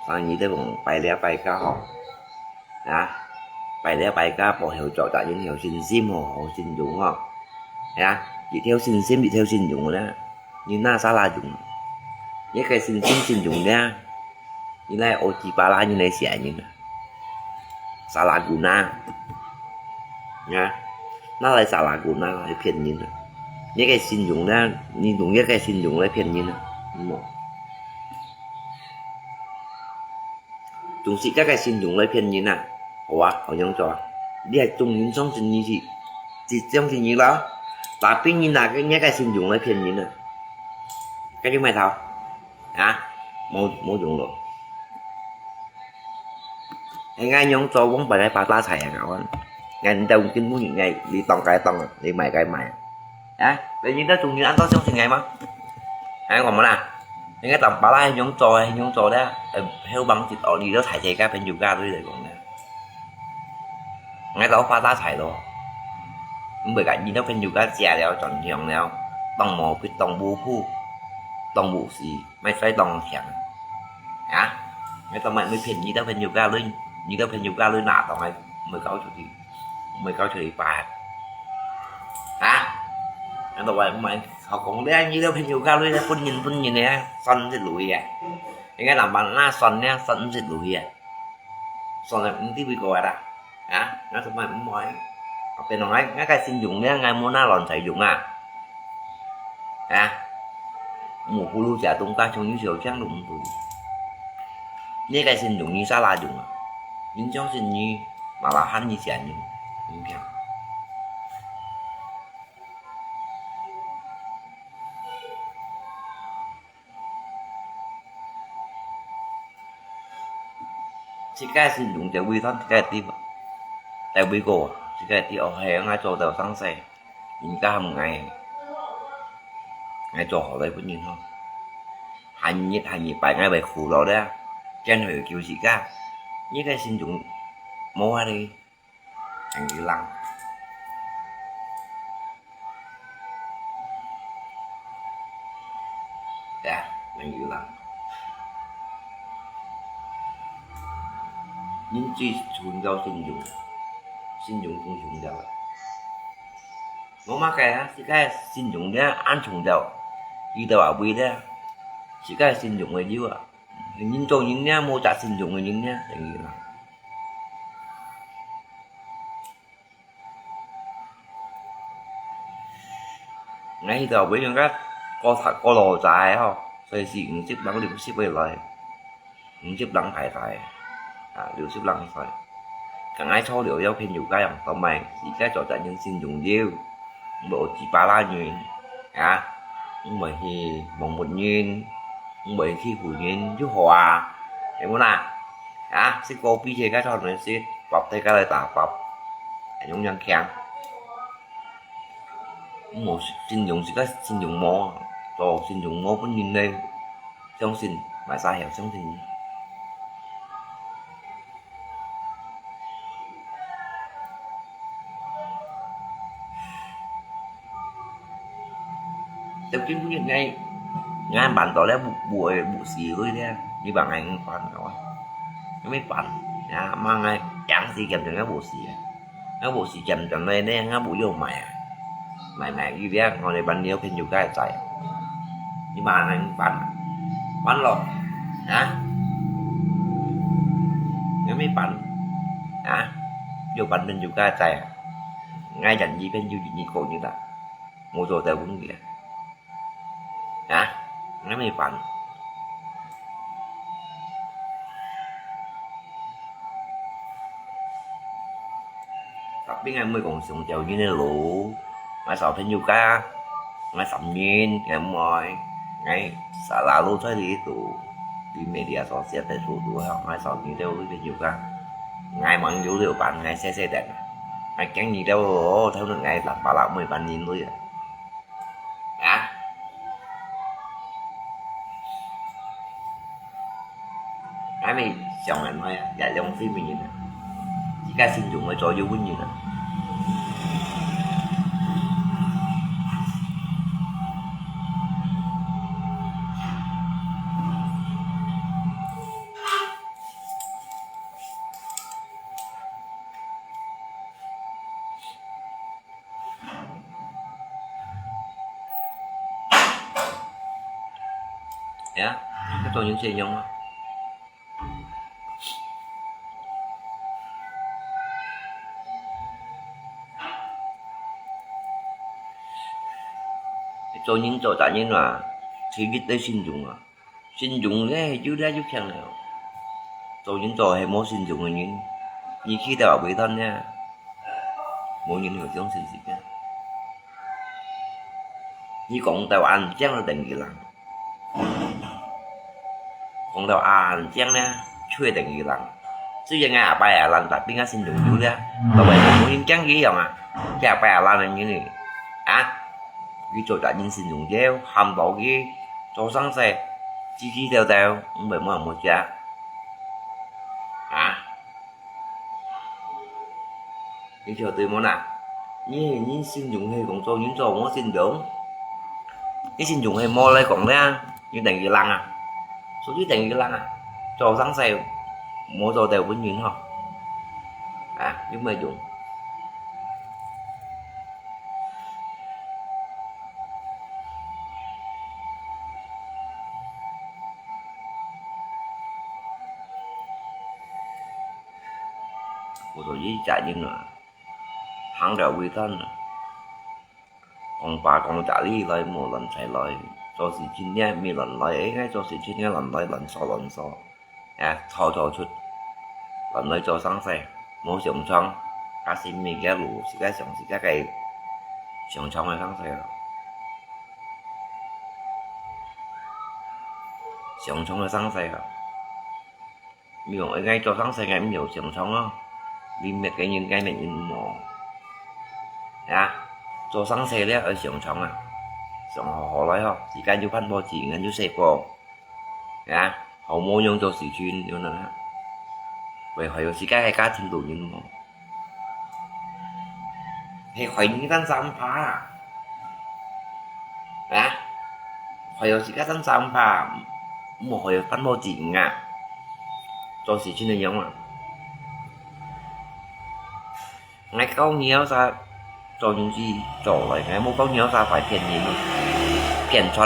生意都講敗了敗家吼。 啊，敗了敗家，無曉做，但人有信心吼，好信用吼。啊，一條信心，一條信用啦，你哪salah用？你个信心信用啦，你來學雞巴啦，你來騙人啊，salah guna。啊，哪來salah guna來騙人啊？你个信用啦，你用你个信用來騙人啊，嗯無？ 用自家个信用來騙人啊！好啊，好樣做啊！你係眾人相信你是，是相信你咯，tapi你拿个人个信用來騙人啊！該就埋頭，啊，無無用咯。哎，𠊎樣做，往擺來發大財啊！𠊎，𠊎等根本人，你當該當，你買該買。 啊，你認得眾人恁多相信𠊎嗎？哎，我問啦，你个當巴拉係樣做个，係樣做咧，呃，後望一哦，你都大家个朋友家裡來講咧，𠊎都發大財咯。毋會講你个朋友家借了，轉向了，當無必當無富，當無事，莫再當強。啊，𠊎都莫，莫騙你个朋友家裡，你个朋友家裡拿當个，莫搞出去。 毋會搞出去擺。啊？恁多話毋係，學講咧，你个朋友家裡咧，分人分人个，算毋識路去啊。應該南蠻那算咧，算毋識路去啊。算了，毋知為過啊啦。啊？那做麼毋愛？變到𠊎，𠊎个信用咧，𠊎無拿亂使用啊。啊？無葫蘆假東家，像有小強都毋對。你个信用你salah用啊？人相信你， Malahan你先人，你聽。自家信用在位上，自家知，在位過，自家知，哦，係，𠊎做到生事。 人家喊𠊎，𠊎做好來分人吼。下日下日擺𠊎會苦惱咧，見會救自家。你个信用無法度，還有人。對啊，還有人。人最重要信用，信用最重要个。 無麼个啊，自家信用咧恁重要，遇到阿偉咧，自家信用个有啊，人做人咧，無隻信用个人咧，等於啦。𠊎遇到阿偉應該過大過老仔吼，所以是五十零六十歲來。 五十零大大，啊，六十零歲。剛剛坐了有朋友該樣，同埋自家做得人信用了，毋會有幾巴拉人，啊，毋會去網沒人，毋會欺負人，就好啊，係無啦？啊，食果比這个做人食，白大家來打白，用樣強。 無信用，自家信用無，做信用無分人咧，相信，買啥曉相信。就今晡日𠊎，𠊎辦到了，無，無，無事了，你話𠊎仰般个哇？仰般辦？啊，嘛𠊎養死兼成个無事啊！𠊎無事兼成个呢，𠊎無有買啊！買買一粒，𠊎來還你朋友个債。你話𠊎仰般？還咯，啊？仰般辦？啊？有還朋友个債啊！𠊎養你朋友一個月啊！ 無做得分佢啊！啊，𠊎仰般辦？Tapi𠊎毋會講想著人个路，𠊎小朋友家，𠊎三人，𠊎妹，𠊎細倈仔在這肚，在media sosial在這肚，𠊎小朋友在朋友家，𠊎吂有了辦，𠊎細細等，𠊎驚你兜哦，頭先𠊎三百六妹半年來啊！ 啊？𠊎乜想恁樣啊，也良心个人啊，自家心中个做有份人啊。 呀，該做人先用啊。做人做大人啊，第一个信用啊。 信用呢，有了有強了。做人做係無信用个人，你去到外頭呢，無人會相信自家。你講到恁靚就等於人，講到恁靚呢，就等於人。雖然𠊎阿爸阿孻，tapi𠊎信用有了，到外頭無人驚佢樣啊，佢阿爸阿孻个人呢，啊，佢做大人信用有，喊到佢 做生事，指指斗斗，毋會無人無食。啊？你曉得無啦？你，你信用係講做人做無信用，你信用係無來講啦，你等於人啊，所以等於人啊，做生事無做得分人吼，啊，有麼用？ 我說一家人啊，行了為難啊，講爸講倈來無亂才來，做事情呢，毋係亂來，哎，做事情呢，亂來亂說亂說。 啊，吵吵出，亂來做生事，無上場，假使毋係个路，自家想自家个上場个生事咯。上場个生事咯。毋係講，𠊎做生事，𠊎毋曉上場咯。你滅个人，𠊎滅人無。啊，做生事了愛上場啊，上好好來吼，自家有辦法，自家有細個。 啊，好無用做事情，有哪，會害到自家个家庭都人無？係害人單三怕啊！啊，害到自家單三怕，莫害到單無錢啊！做事情个樣啊！ 𠊎教你曉得做人事做來，𠊎無教你曉得壞騙人，騙出，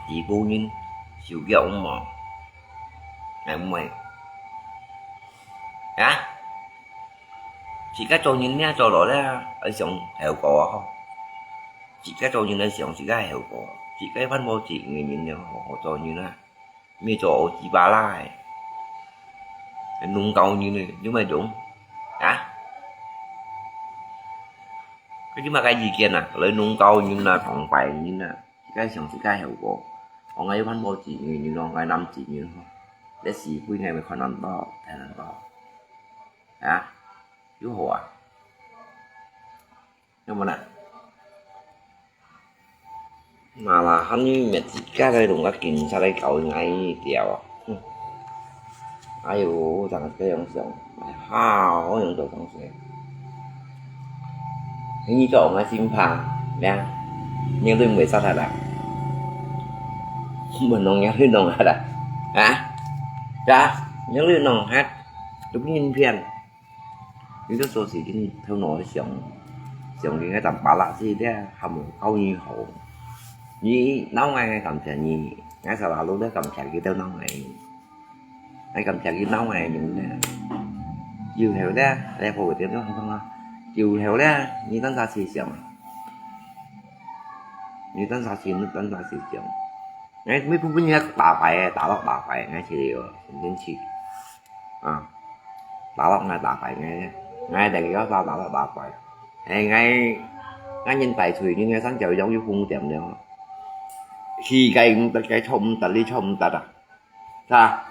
欺負人，受弱無？𠊎毋會。啊？自家做人呢，做落了，愛想後果啊吼。自家做人愛想自家後果，自家番無錢个人呢，好好做人啊。 毋係做烏雞巴啦个，弄搞人个，有麼用？啊？該你麼个意見啊？來弄搞人啊，講壞人啊，自家想自家後果。講𠊎有番無錢个人咯，𠊎男子人吼，這世界𠊎會看恁多，睇恁多。啊？有好啊？有無啦？ Malahan你滅自家个弄个警察來搞𠊎一條啊！哼。哎喲，正个樣想，哎，好樣做東西。你做𠊎心怕，咩？你都毋會殺他啦。問儂仰會弄下啦？啊？啊？仰會弄下？都分人騙。你都做事情頭腦想，想个該陣巴拉斯咧，還無教你好。你鬧𠊎，𠊎感謝你，𠊎啥啦，都感謝佢都鬧𠊎。 𠊎感謝佢鬧𠊎个人呢。有後咧，來好个點樣講啊？有後咧，你當下思想啊？你當下思，你當下思想。𠊎每部分人打敗个，打落打敗，𠊎去了，神經去。啊，打落𠊎打敗𠊎，𠊎大家打打落打敗。哎，𠊎，𠊎人大嘴，人个三角樣又紅點了。世界毋得，該錯毋得，你錯毋得啊！ 是吧？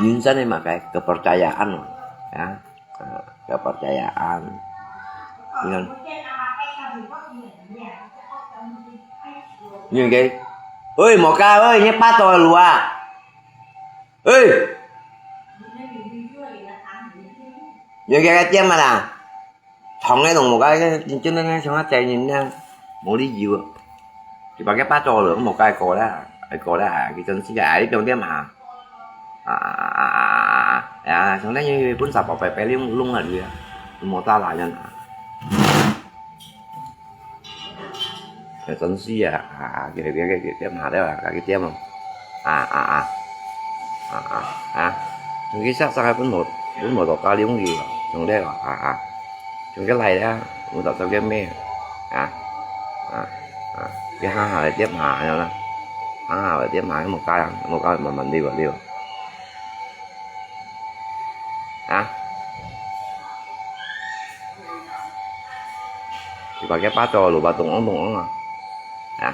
人生个嘛，該kepercayaan，啊，kepercayaan。你看，你看，喂，莫該，喂，你巴肚个路啊，喂，你該个點啊啦？ 同个攏無个，真正个像个濟人呢，無理由。一百个巴掌了，無个个啦，个啦，佢真是个，哎，重點嘛。啊啊啊啊啊啊！呀，像恁樣分三百八百弄弄下去啊，無打啦人啊。 真是啊，啊啊，佢佢佢佢點下了啊，佢點哦，啊啊啊，啊啊啊，佢煞煞个分無分無到家裡用个，像這啊啊，像佢來了，有到做个咩啊，啊啊，佢下下來點下了啦，下下來點下，無該啊，無該慢慢溜啊溜。 啊？你把佢巴掌，魯巴咚咚咚啊！啊？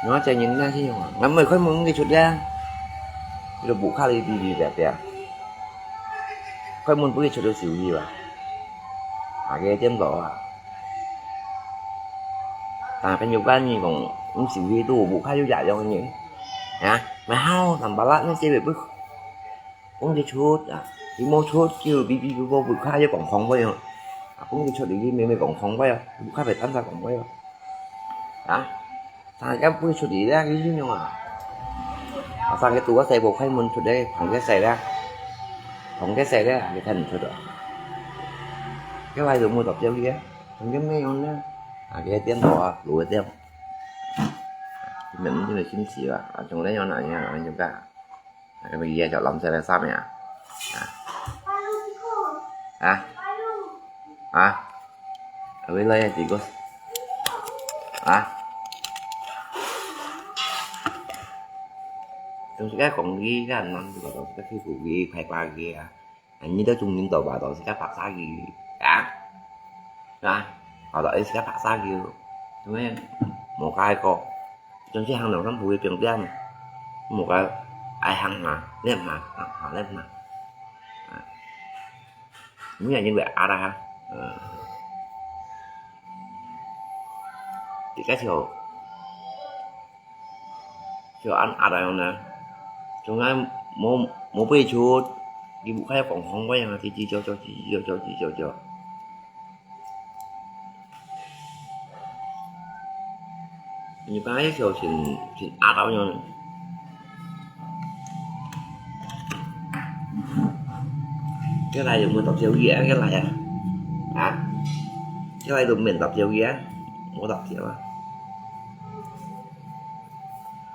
你看這人哪是樣啊？𠊎毋係開門佢出來，佢就屋下裡嗶嗶嗶嗶。開門分佢出到手裡吧？啊，佢點到啊？ 但係有个人講，毋收氣都無看有這樣个人。啊，蠻好，三百六，你這位不，講佢出啊，佢無出，就嗶嗶嗶嗶，不看就講空話哦。啊，講佢出，你明明講空話哦，不看別單單講話哦。啊，但係不出去咧，佢就樣啊。啊，但係堵个細部開門出來，同佢細咧，同佢細咧，你看毋出啊。佢來就無到這位啊。 你个咩樣呢？啊，佢个電腦啊，錄个電。你們這個信息啊，啊，從來有哪樣啊，有个，啊，佢个小藍色个衫呀，啊，啊，啊，啊，佢來啊，這個，啊，總係該講佢个男，這個東西，該去鼓勵開發佢啊。 啊，你在中間走吧，都係該白沙魚啊，啊，好了，係該白沙魚，因為無該個，總是行兩三步就變變，無該愛行嘛，練嘛，啊，好練嘛，啊，你也認為啊啦哈，嗯，這個就 就恁壓來呢，從來無，無被出，你屋下講空話啊，吱吱叫叫，吱吱叫叫，吱吱叫叫。你講該小心，真壓到樣。該來有無搭條魚啊？該來啊？啊？該來都免搭條魚啊？無搭條啊？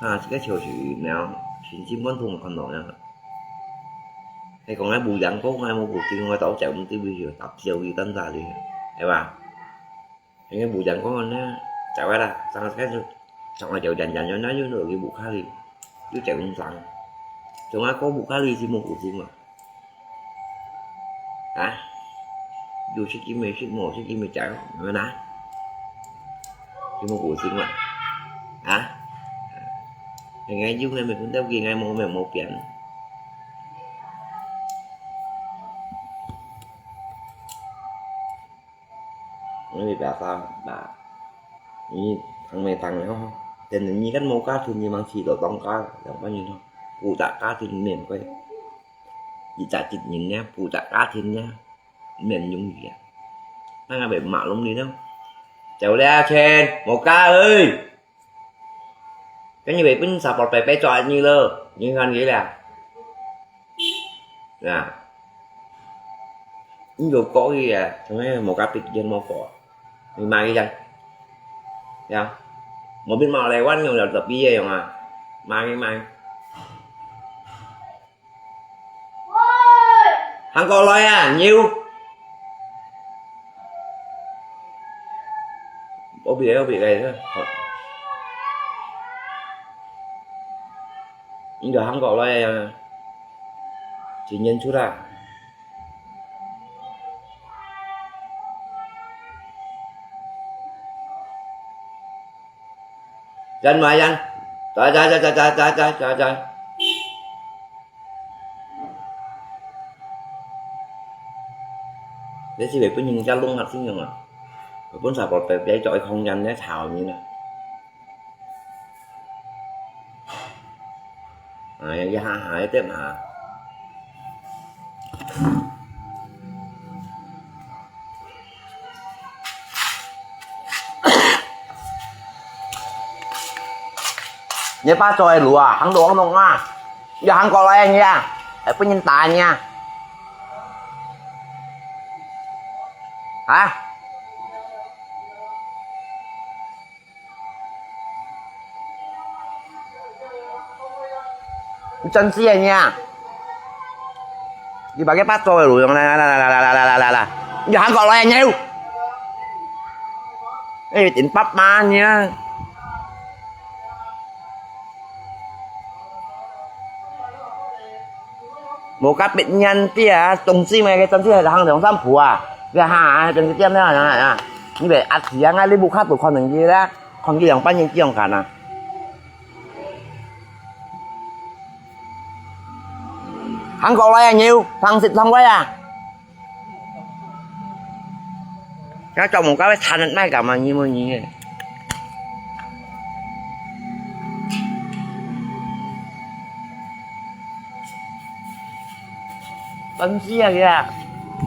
啊，這個消息苗，前幾晚都看到呀。係講該無陽光，還無固定，𠊎到這毋知為何搭標一等大的，係吧？因為無陽光呢，走啊啦，上個開始，上個就人人人人又落去無卡哩，又走毋上，從該個無卡哩是無固定嘛。 啊？有食佢乜食，無食佢乜走，係咪啊？佢無固定嘛？啊？人家有乜乜分到佢，人家無乜無變。我也不要打吧，你當沒當了吼，等你跟我家庭你忙起都當家，兩萬元吼。補習家庭面對，一隻一人呢，補習家庭呢，毋免容易啊。那個被罵攏你呢，走了錢，無家哎。 跟你會分三寶伯伯抓你了，你看你了。啊，你有講佢啊，從來無甲別人無過，你罵佢呀？呀，無必要來玩用了就畢業用啊，罵佢罵佢。 行過來啊，牛！我別个，我別个，好。你就行過來啊，真認出來。 人嘛人，在在在在在在在在在。這是會分人家弄啊，信用啊。會分啥个白白做一空間來吵你呢？哎呀，一下下一點下。 你爸做个路啊，行路行路啊，你行過來你啊，還分人打你啊？啊？ 你真是个呢！你把个巴掌个路用，來來來來來來來來來，你還過來呢？哎，頂巴巴呢！無甲別人知啊，東西咩个真是个行兩三步啊，你哈，真是點了啊！你別阿弟啊，你屋下都看能力啦。 看佢兩半年幾樣看啊！行過來啊，牛，上食上位啊！該做無該位慘，哪敢嘛，你問你个。 東西啊，佢啊，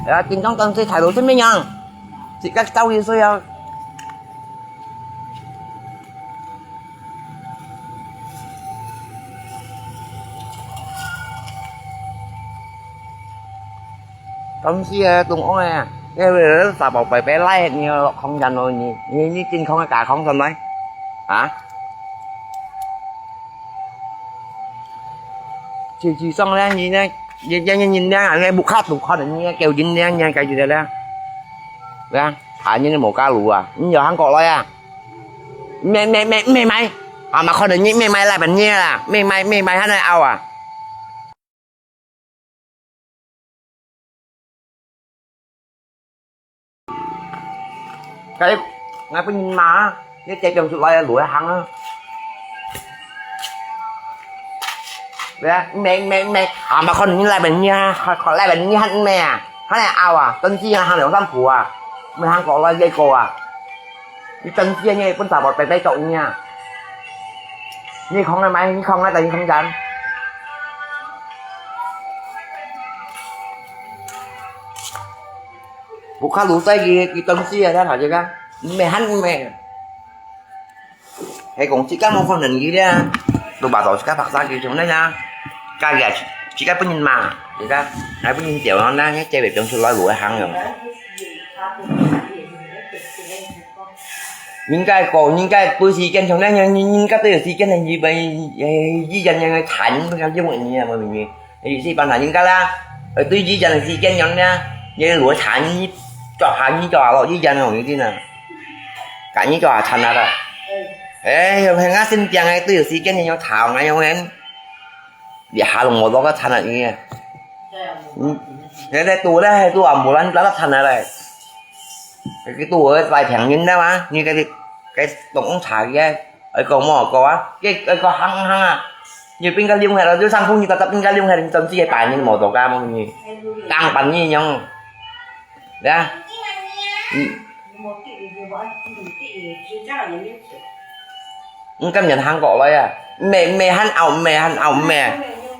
啊，緊張東西態度係咩樣？自家走去睡啊。東西啊，東西啊，你个沙包白白賴，你个空間咯，你你你健康个假空間來，啊？ 就就上咧，你呢，你你你你呢，你屋下都看到你个狗人呢，你个就咧，對啊，他人無加入啊，你有行過來啊？咩咩咩咩買，啊嘛看到你咩買來分你啦，咩買咩買還來拗啊！ 該，𠊎分你罵，你這種出來路行啊。對啊，咩咩咩，啊嘛看你來分你啊，看來分你還咩啊，還來拗啊，真是啊，行兩三步啊，沒行過來這個啊。 你真正个分查某白白捉你啊！你講个買，你講个等你講真。屋下路細佢，佢東西啊，你看這個，毋係還毋係。係講自家無可能佢咧，都把到自家白沙佢從那呀，家己啊，自家分人罵，自家還分人屌，那這邊變出來路行樣。 人家講，人家對時間上咧，人人人家都有時間个，你們，呃，醫院个產，不要用你啊，麼个，你是辦法人家啦，呃，對醫院个時間樣呢，你羅產，你做下，你做下咯，醫院个東西呢，趕緊做下產啊啦。哎，有很啊，身邊个都有時間，你要吵，哪有人？ 你下攏無落个田啊，你啊。嗯，你在多咧，還多啊，無人拉到田啊咧。佢多个來平民的嘛，你个个東茶个，愛講麼个啊？个个行行啊，你變个兩下了，就上鋪你搭搭變个兩下，你真是个半年無到家么你，當半年樣，對啊。嗯。 你今日行過來啊？咩咩還拗咩還拗咩？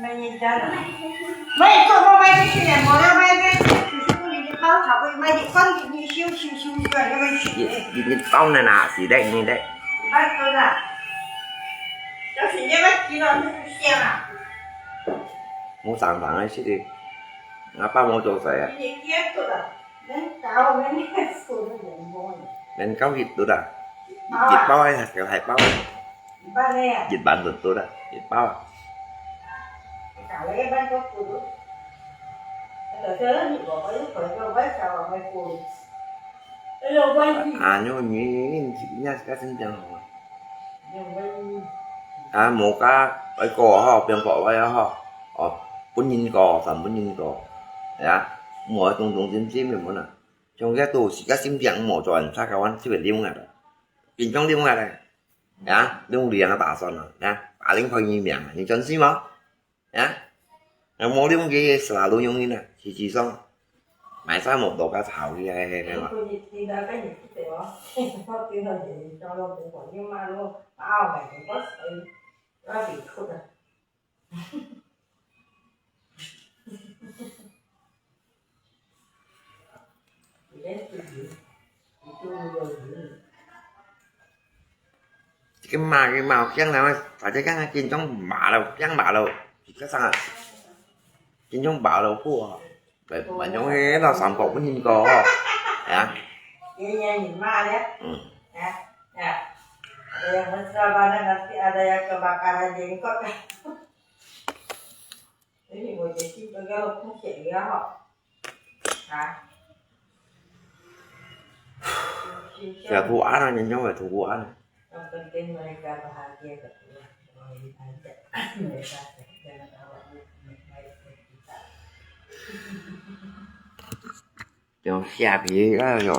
买一家啦。买做好买进去呢，无了买买，就是你的包好，买的放进去修修修出来，要买去。一一一包呢啦，是的，你的。买多啦。要是你买几多，你就想啊。无上班个事情，阿爸无做事啊。你也做了，能搞，能搞，能搞一多啦，一包啊，一包啊。 一万个啊？一万就到啦，一包啊。搞了一万多不到。那个，那个，我，我，我，我，我，我，我，哎呦，我，啊，你，你，你，你，你个真正好啊。啊，无加，爱过吼，变化我也好。哦，本人过，三本人过，呀，无中中心心的门啊。像个都是个心病无转，他个完就会溜下来，变成溜下来。 呀，用两个打算啊，呀，打零块一名啊，你相信吗？呀，那么用个是啦，都用的呢，实际上，买啥么多个炒的，嘿嘿嘿嘛。這个罵，這个罵，驚人啊！大家講啊，緊張罵了，驚罵了，一个上啊，緊張罵了，好啊！來，反正迄老三个不能夠吼，啊，人家你罵的，嗯，啊啊，哎呀，我知道吧，那个，ada yang kebakaran jenggot。 Ini mau jadi bagaimana konsep ya, ho? Ha? Siya tuan ang inyong, eh, tuan. Yang penting mereka bahagia, ketua. Doain aja. Mereka jangan awak baik-baik ke kita. 用蝦皮个用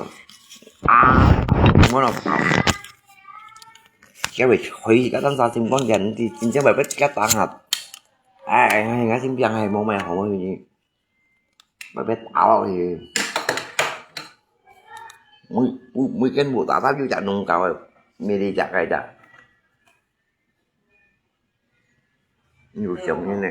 啊，我老爸，這位吹个當啥情況，人哋真正會被自家打下。哎，哎，哎，真變係無買好个，會被打落去。每，每，每間屋打打有隻農家个，每日隻个隻。 有聲音呢。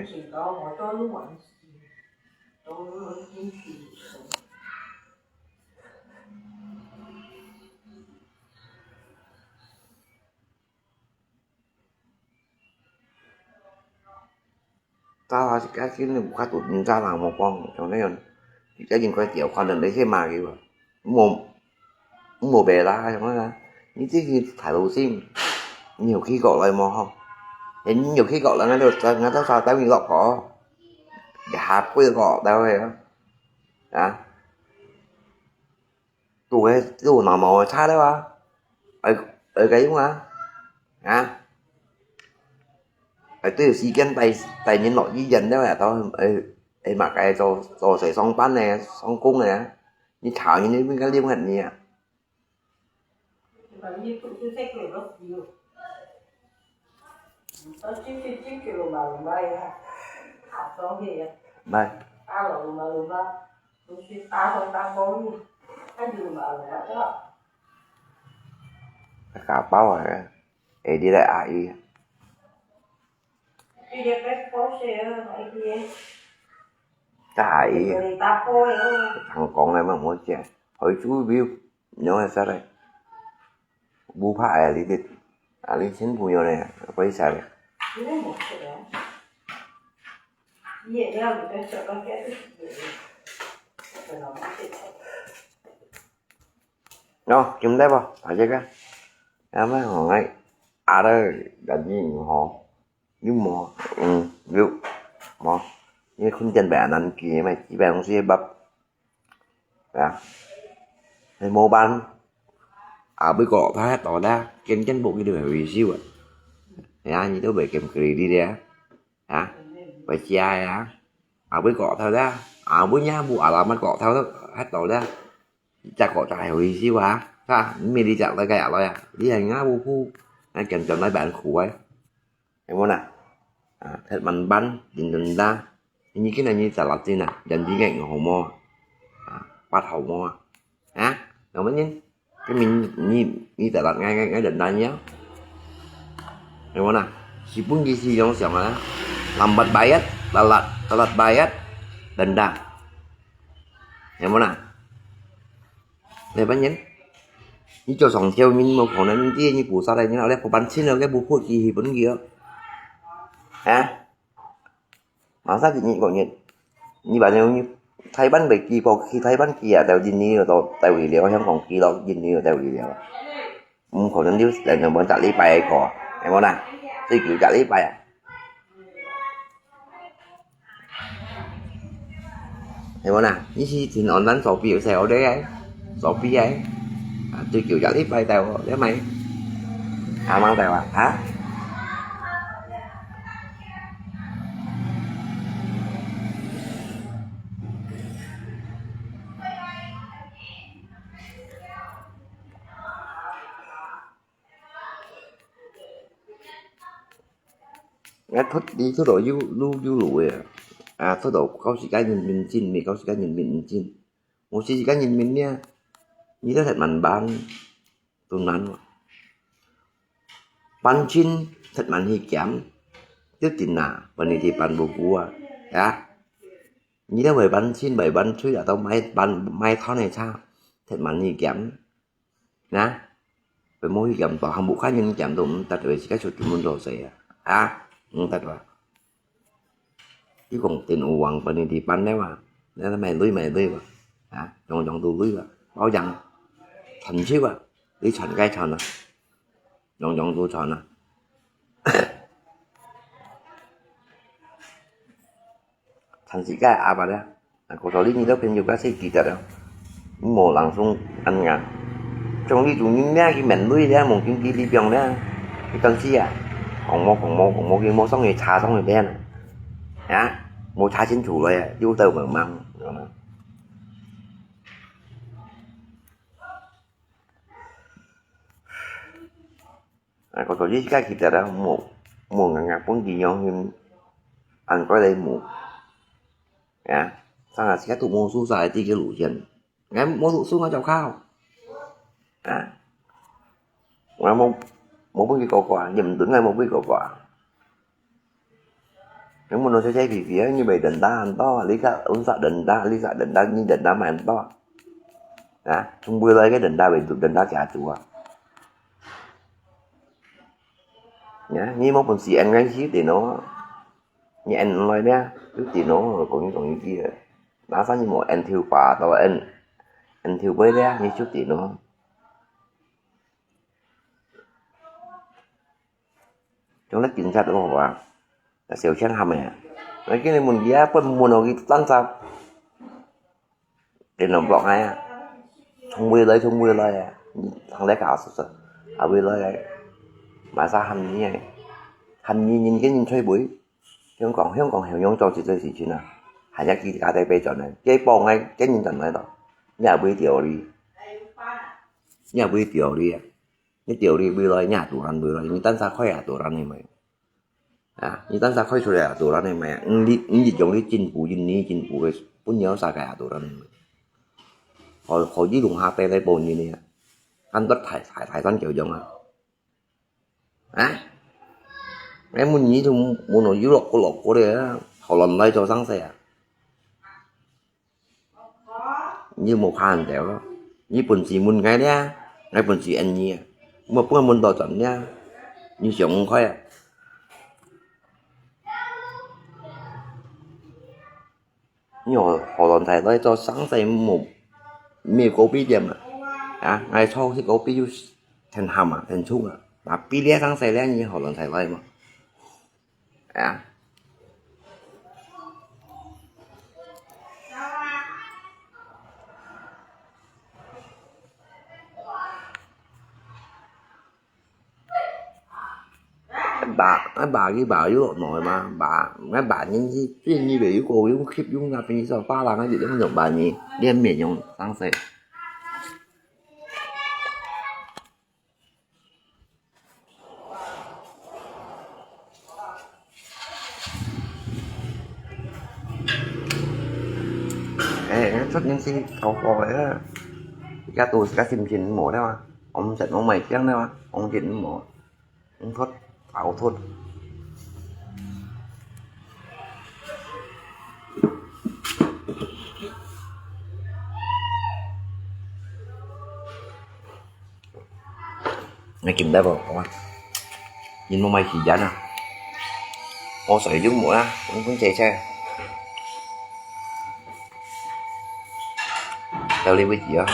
早啊，自家先有較多人早人無講，像那樣，一隻人過條款，人哋去罵佢啊，無，無白啦，什麼啦，你自己態度先，你有去過來無吼？哎，你有去過來，𠊎都，𠊎都啥帶你落過，你下背過到位啊，啊？ 都个，都拿毛个差了啊，哎，哎，个用啊，啊，哎，都有時間帶，帶人落醫院了啊，都，哎，哎，嘛該做，做事上班呢，上工呢，你吵人，你应该领很你啊。 Bye。Kakak bawa ya. Eh, dia dah air. Dah air. Thằng con này mà muốn chết. Hồi chú biểu nó là sao đây? Bu pha ai li dit. Ali sin puyo ne, apa isa le? No, kim dai ba, aja ka. Ama ngai, ada dan ni ho. Ni mo, mm, yu, mo. Ni kun jan ba nan ki mai, ki ba hong si bab. Ya. Hay mô bán. À, bữa cọ tha hết tỏ đa, ken ken bộ cái đường hủy siêu à. Ya, như tôi bị kem kri đi đa. Ya. Phải chia ya. À, bữa cọ thao đa. À, bữa nhá, bu à, là mà cọ thao hết tỏ đa. Chả cọ tha hủy siêu à. Tha, mình đi chặt lại cái à, rồi à. Đi hành ngã bu phu. Anh kem chọn lại bạn khu ấy. Hay mô nè? À, thịt mặn bắn, dính đần đa. Như cái này như chả lọt gì nè, dần đi ngạnh ngỏ mô. À, bắt hậu mô. Hả? Nó mới nhìn. Cái mình như, như chả lọt ngay, ngay, ngay đần đa nhá. Hay mô nè? Sĩ bún gì sĩ giống sống hả? Làm bật bài ết, là lọt, là lọt bài ết. Đần đa. Hay mô nè? Lê bánh nhánh. Như cho sòng chiêu mình một khẩu này mình đi như củ sao đây, như nào đây, có bắn xin rồi cái bù phút gì thì vẫn gì đó. Hả? Mà sao chị nhịn gọi nhịn? Như bà nếu như Thái bắn bạch kỳ, có khi Thái bắn kỳ à, tao dính đi rồi tao, tao ủy liều, không còn kỳ đâu, dính đi rồi tao ủy liều. Không khẩu nên đi, lại nó bắn trả lý bài có. Em có nè? Tôi cứu trả lý bài à? Hay mô nè, như si thìn ổn lắm, sổ phiếu xe ổ đế ấy. Sổ phi ấy. À, tôi kiểu giả lý bài tèo, đế mày. À, mang tèo à, hả? Ngă thuốc đi thuốc đó yu lu yu lu à. À, thuốc đó kau sĩ cái nhân viên chín, mi kau sĩ cái nhân viên chín. Một sĩ cái nhân viên nha. Như thế thật mạnh bán. Tụi nắn. Bán chín, thật mạnh hi kiểm. Tiếp tin nà, bạn đi thì bạn bố cua. Ya. Như thế vậy bán chín, vậy bán thuốc là tao máy, bán, máy tháo này sao? Thật mạnh hi kiểm. Nè, phải mua hi kiểm tỏ, hàng bộ cá nhân kiểm tỏ, tật về cái số chúng mình đổ xe à. À, tật vào. Chứ còn tiền ổ vàng, phần này thì bán đấy mà. Đấy là mày lưới, mày lưới mà. À, trong, trong tù lưới mà. Báo rằng, thành xíu à. Lưới thành cái thành à. Trong, trong tù thành à. Thành sĩ cái à bà đó. À, cô thảo lý như đó, phim nhiều cái sĩ kỳ tật đó. Mô lăng sung ăn ngà. Trong lý tù như mẹ cái mẹn nuôi đó, mông kinh tế lý biang đó. Cái con sĩ à. Còn mô, còn mô, còn mô, cái mô xong rồi trả xong rồi đen. Hả? Mô trả chính chủ rồi à, chứ tao mở măng. À, có tổ chức các kỳ tật đó, mô, mô ngà ngà bốn kỳ nhau nhưng ăn có đây mô. Ya, sang là sẽ tụ mô su sai tí cái lũ chân. Ngài mô tụ su ngài chào khao. À. Ngài mô, mô bốn kỳ có quà, nhưng mà đúng ngài mô bốn kỳ có quà. Nếu mà nó sẽ chạy vì phía như vậy đần đa ăn to, lý cả ứng phạt đần đa, lý cả đần đa, như đần đa mà ăn to. Hả? Không bơi lại cái đần đa, vậy đần đa cả chùa. Nhá, như mô bốn sĩ ăn ngay xíu thì nó, như ăn nói nhá, cứ thì nó, rồi cũng, cũng như kia. 拿上你無N T U八到N，N T U八咧，你就點咯。 像該警察都好啊，小槍喊个啊。𠊎今日問佢啊，分問落去，單隻電腦block啊，從未來，從未來啊，行來搞事實，啊，未來啊，馬上喊你啊，喊你人跟人吹背。香港，香港係用做這件事情啊，還要佢家底背轉來，這幫𠊎跟人轉來咯，你也會掉你，你也會掉你啊。 你掉你未來，你也堵人未來，你單儕開也堵人你咪。啊，你單儕開出來也堵人你咪。你，你一種你進步，印尼進步个，本有世界也堵人你咪。好，好，你弄下底來幫你呢，看到大，大，大山腳樣啊。啊？哎，問你都問到有落過落過个啊，好難來做生意啊。 你無怕人兜咯？你本事問𠊎咧，𠊎本事恩你啊，莫分問到轉咧，你想毋開啊？你何，何蘭大來做生意無，無咖啡店啊？啊，𠊎炒起咖啡又忒鹹啊，忒重啊，那比這生意咧，你何蘭大來嘛？ 啊。爸，爸，爸佢爸有落來嘛，爸，𠊎爸人係，最近佢有個用吸用啊，平時發冷啊，就用用爸呢，連綿用生意。 哎，出年是頭貨个，而家都係个心情無了啊，紅塵都賣掉了啊，紅塵無，紅出，頭出。 你見得無？我話，你莫買時間啊！我水就無啦，分分姐姐。到你為止啊！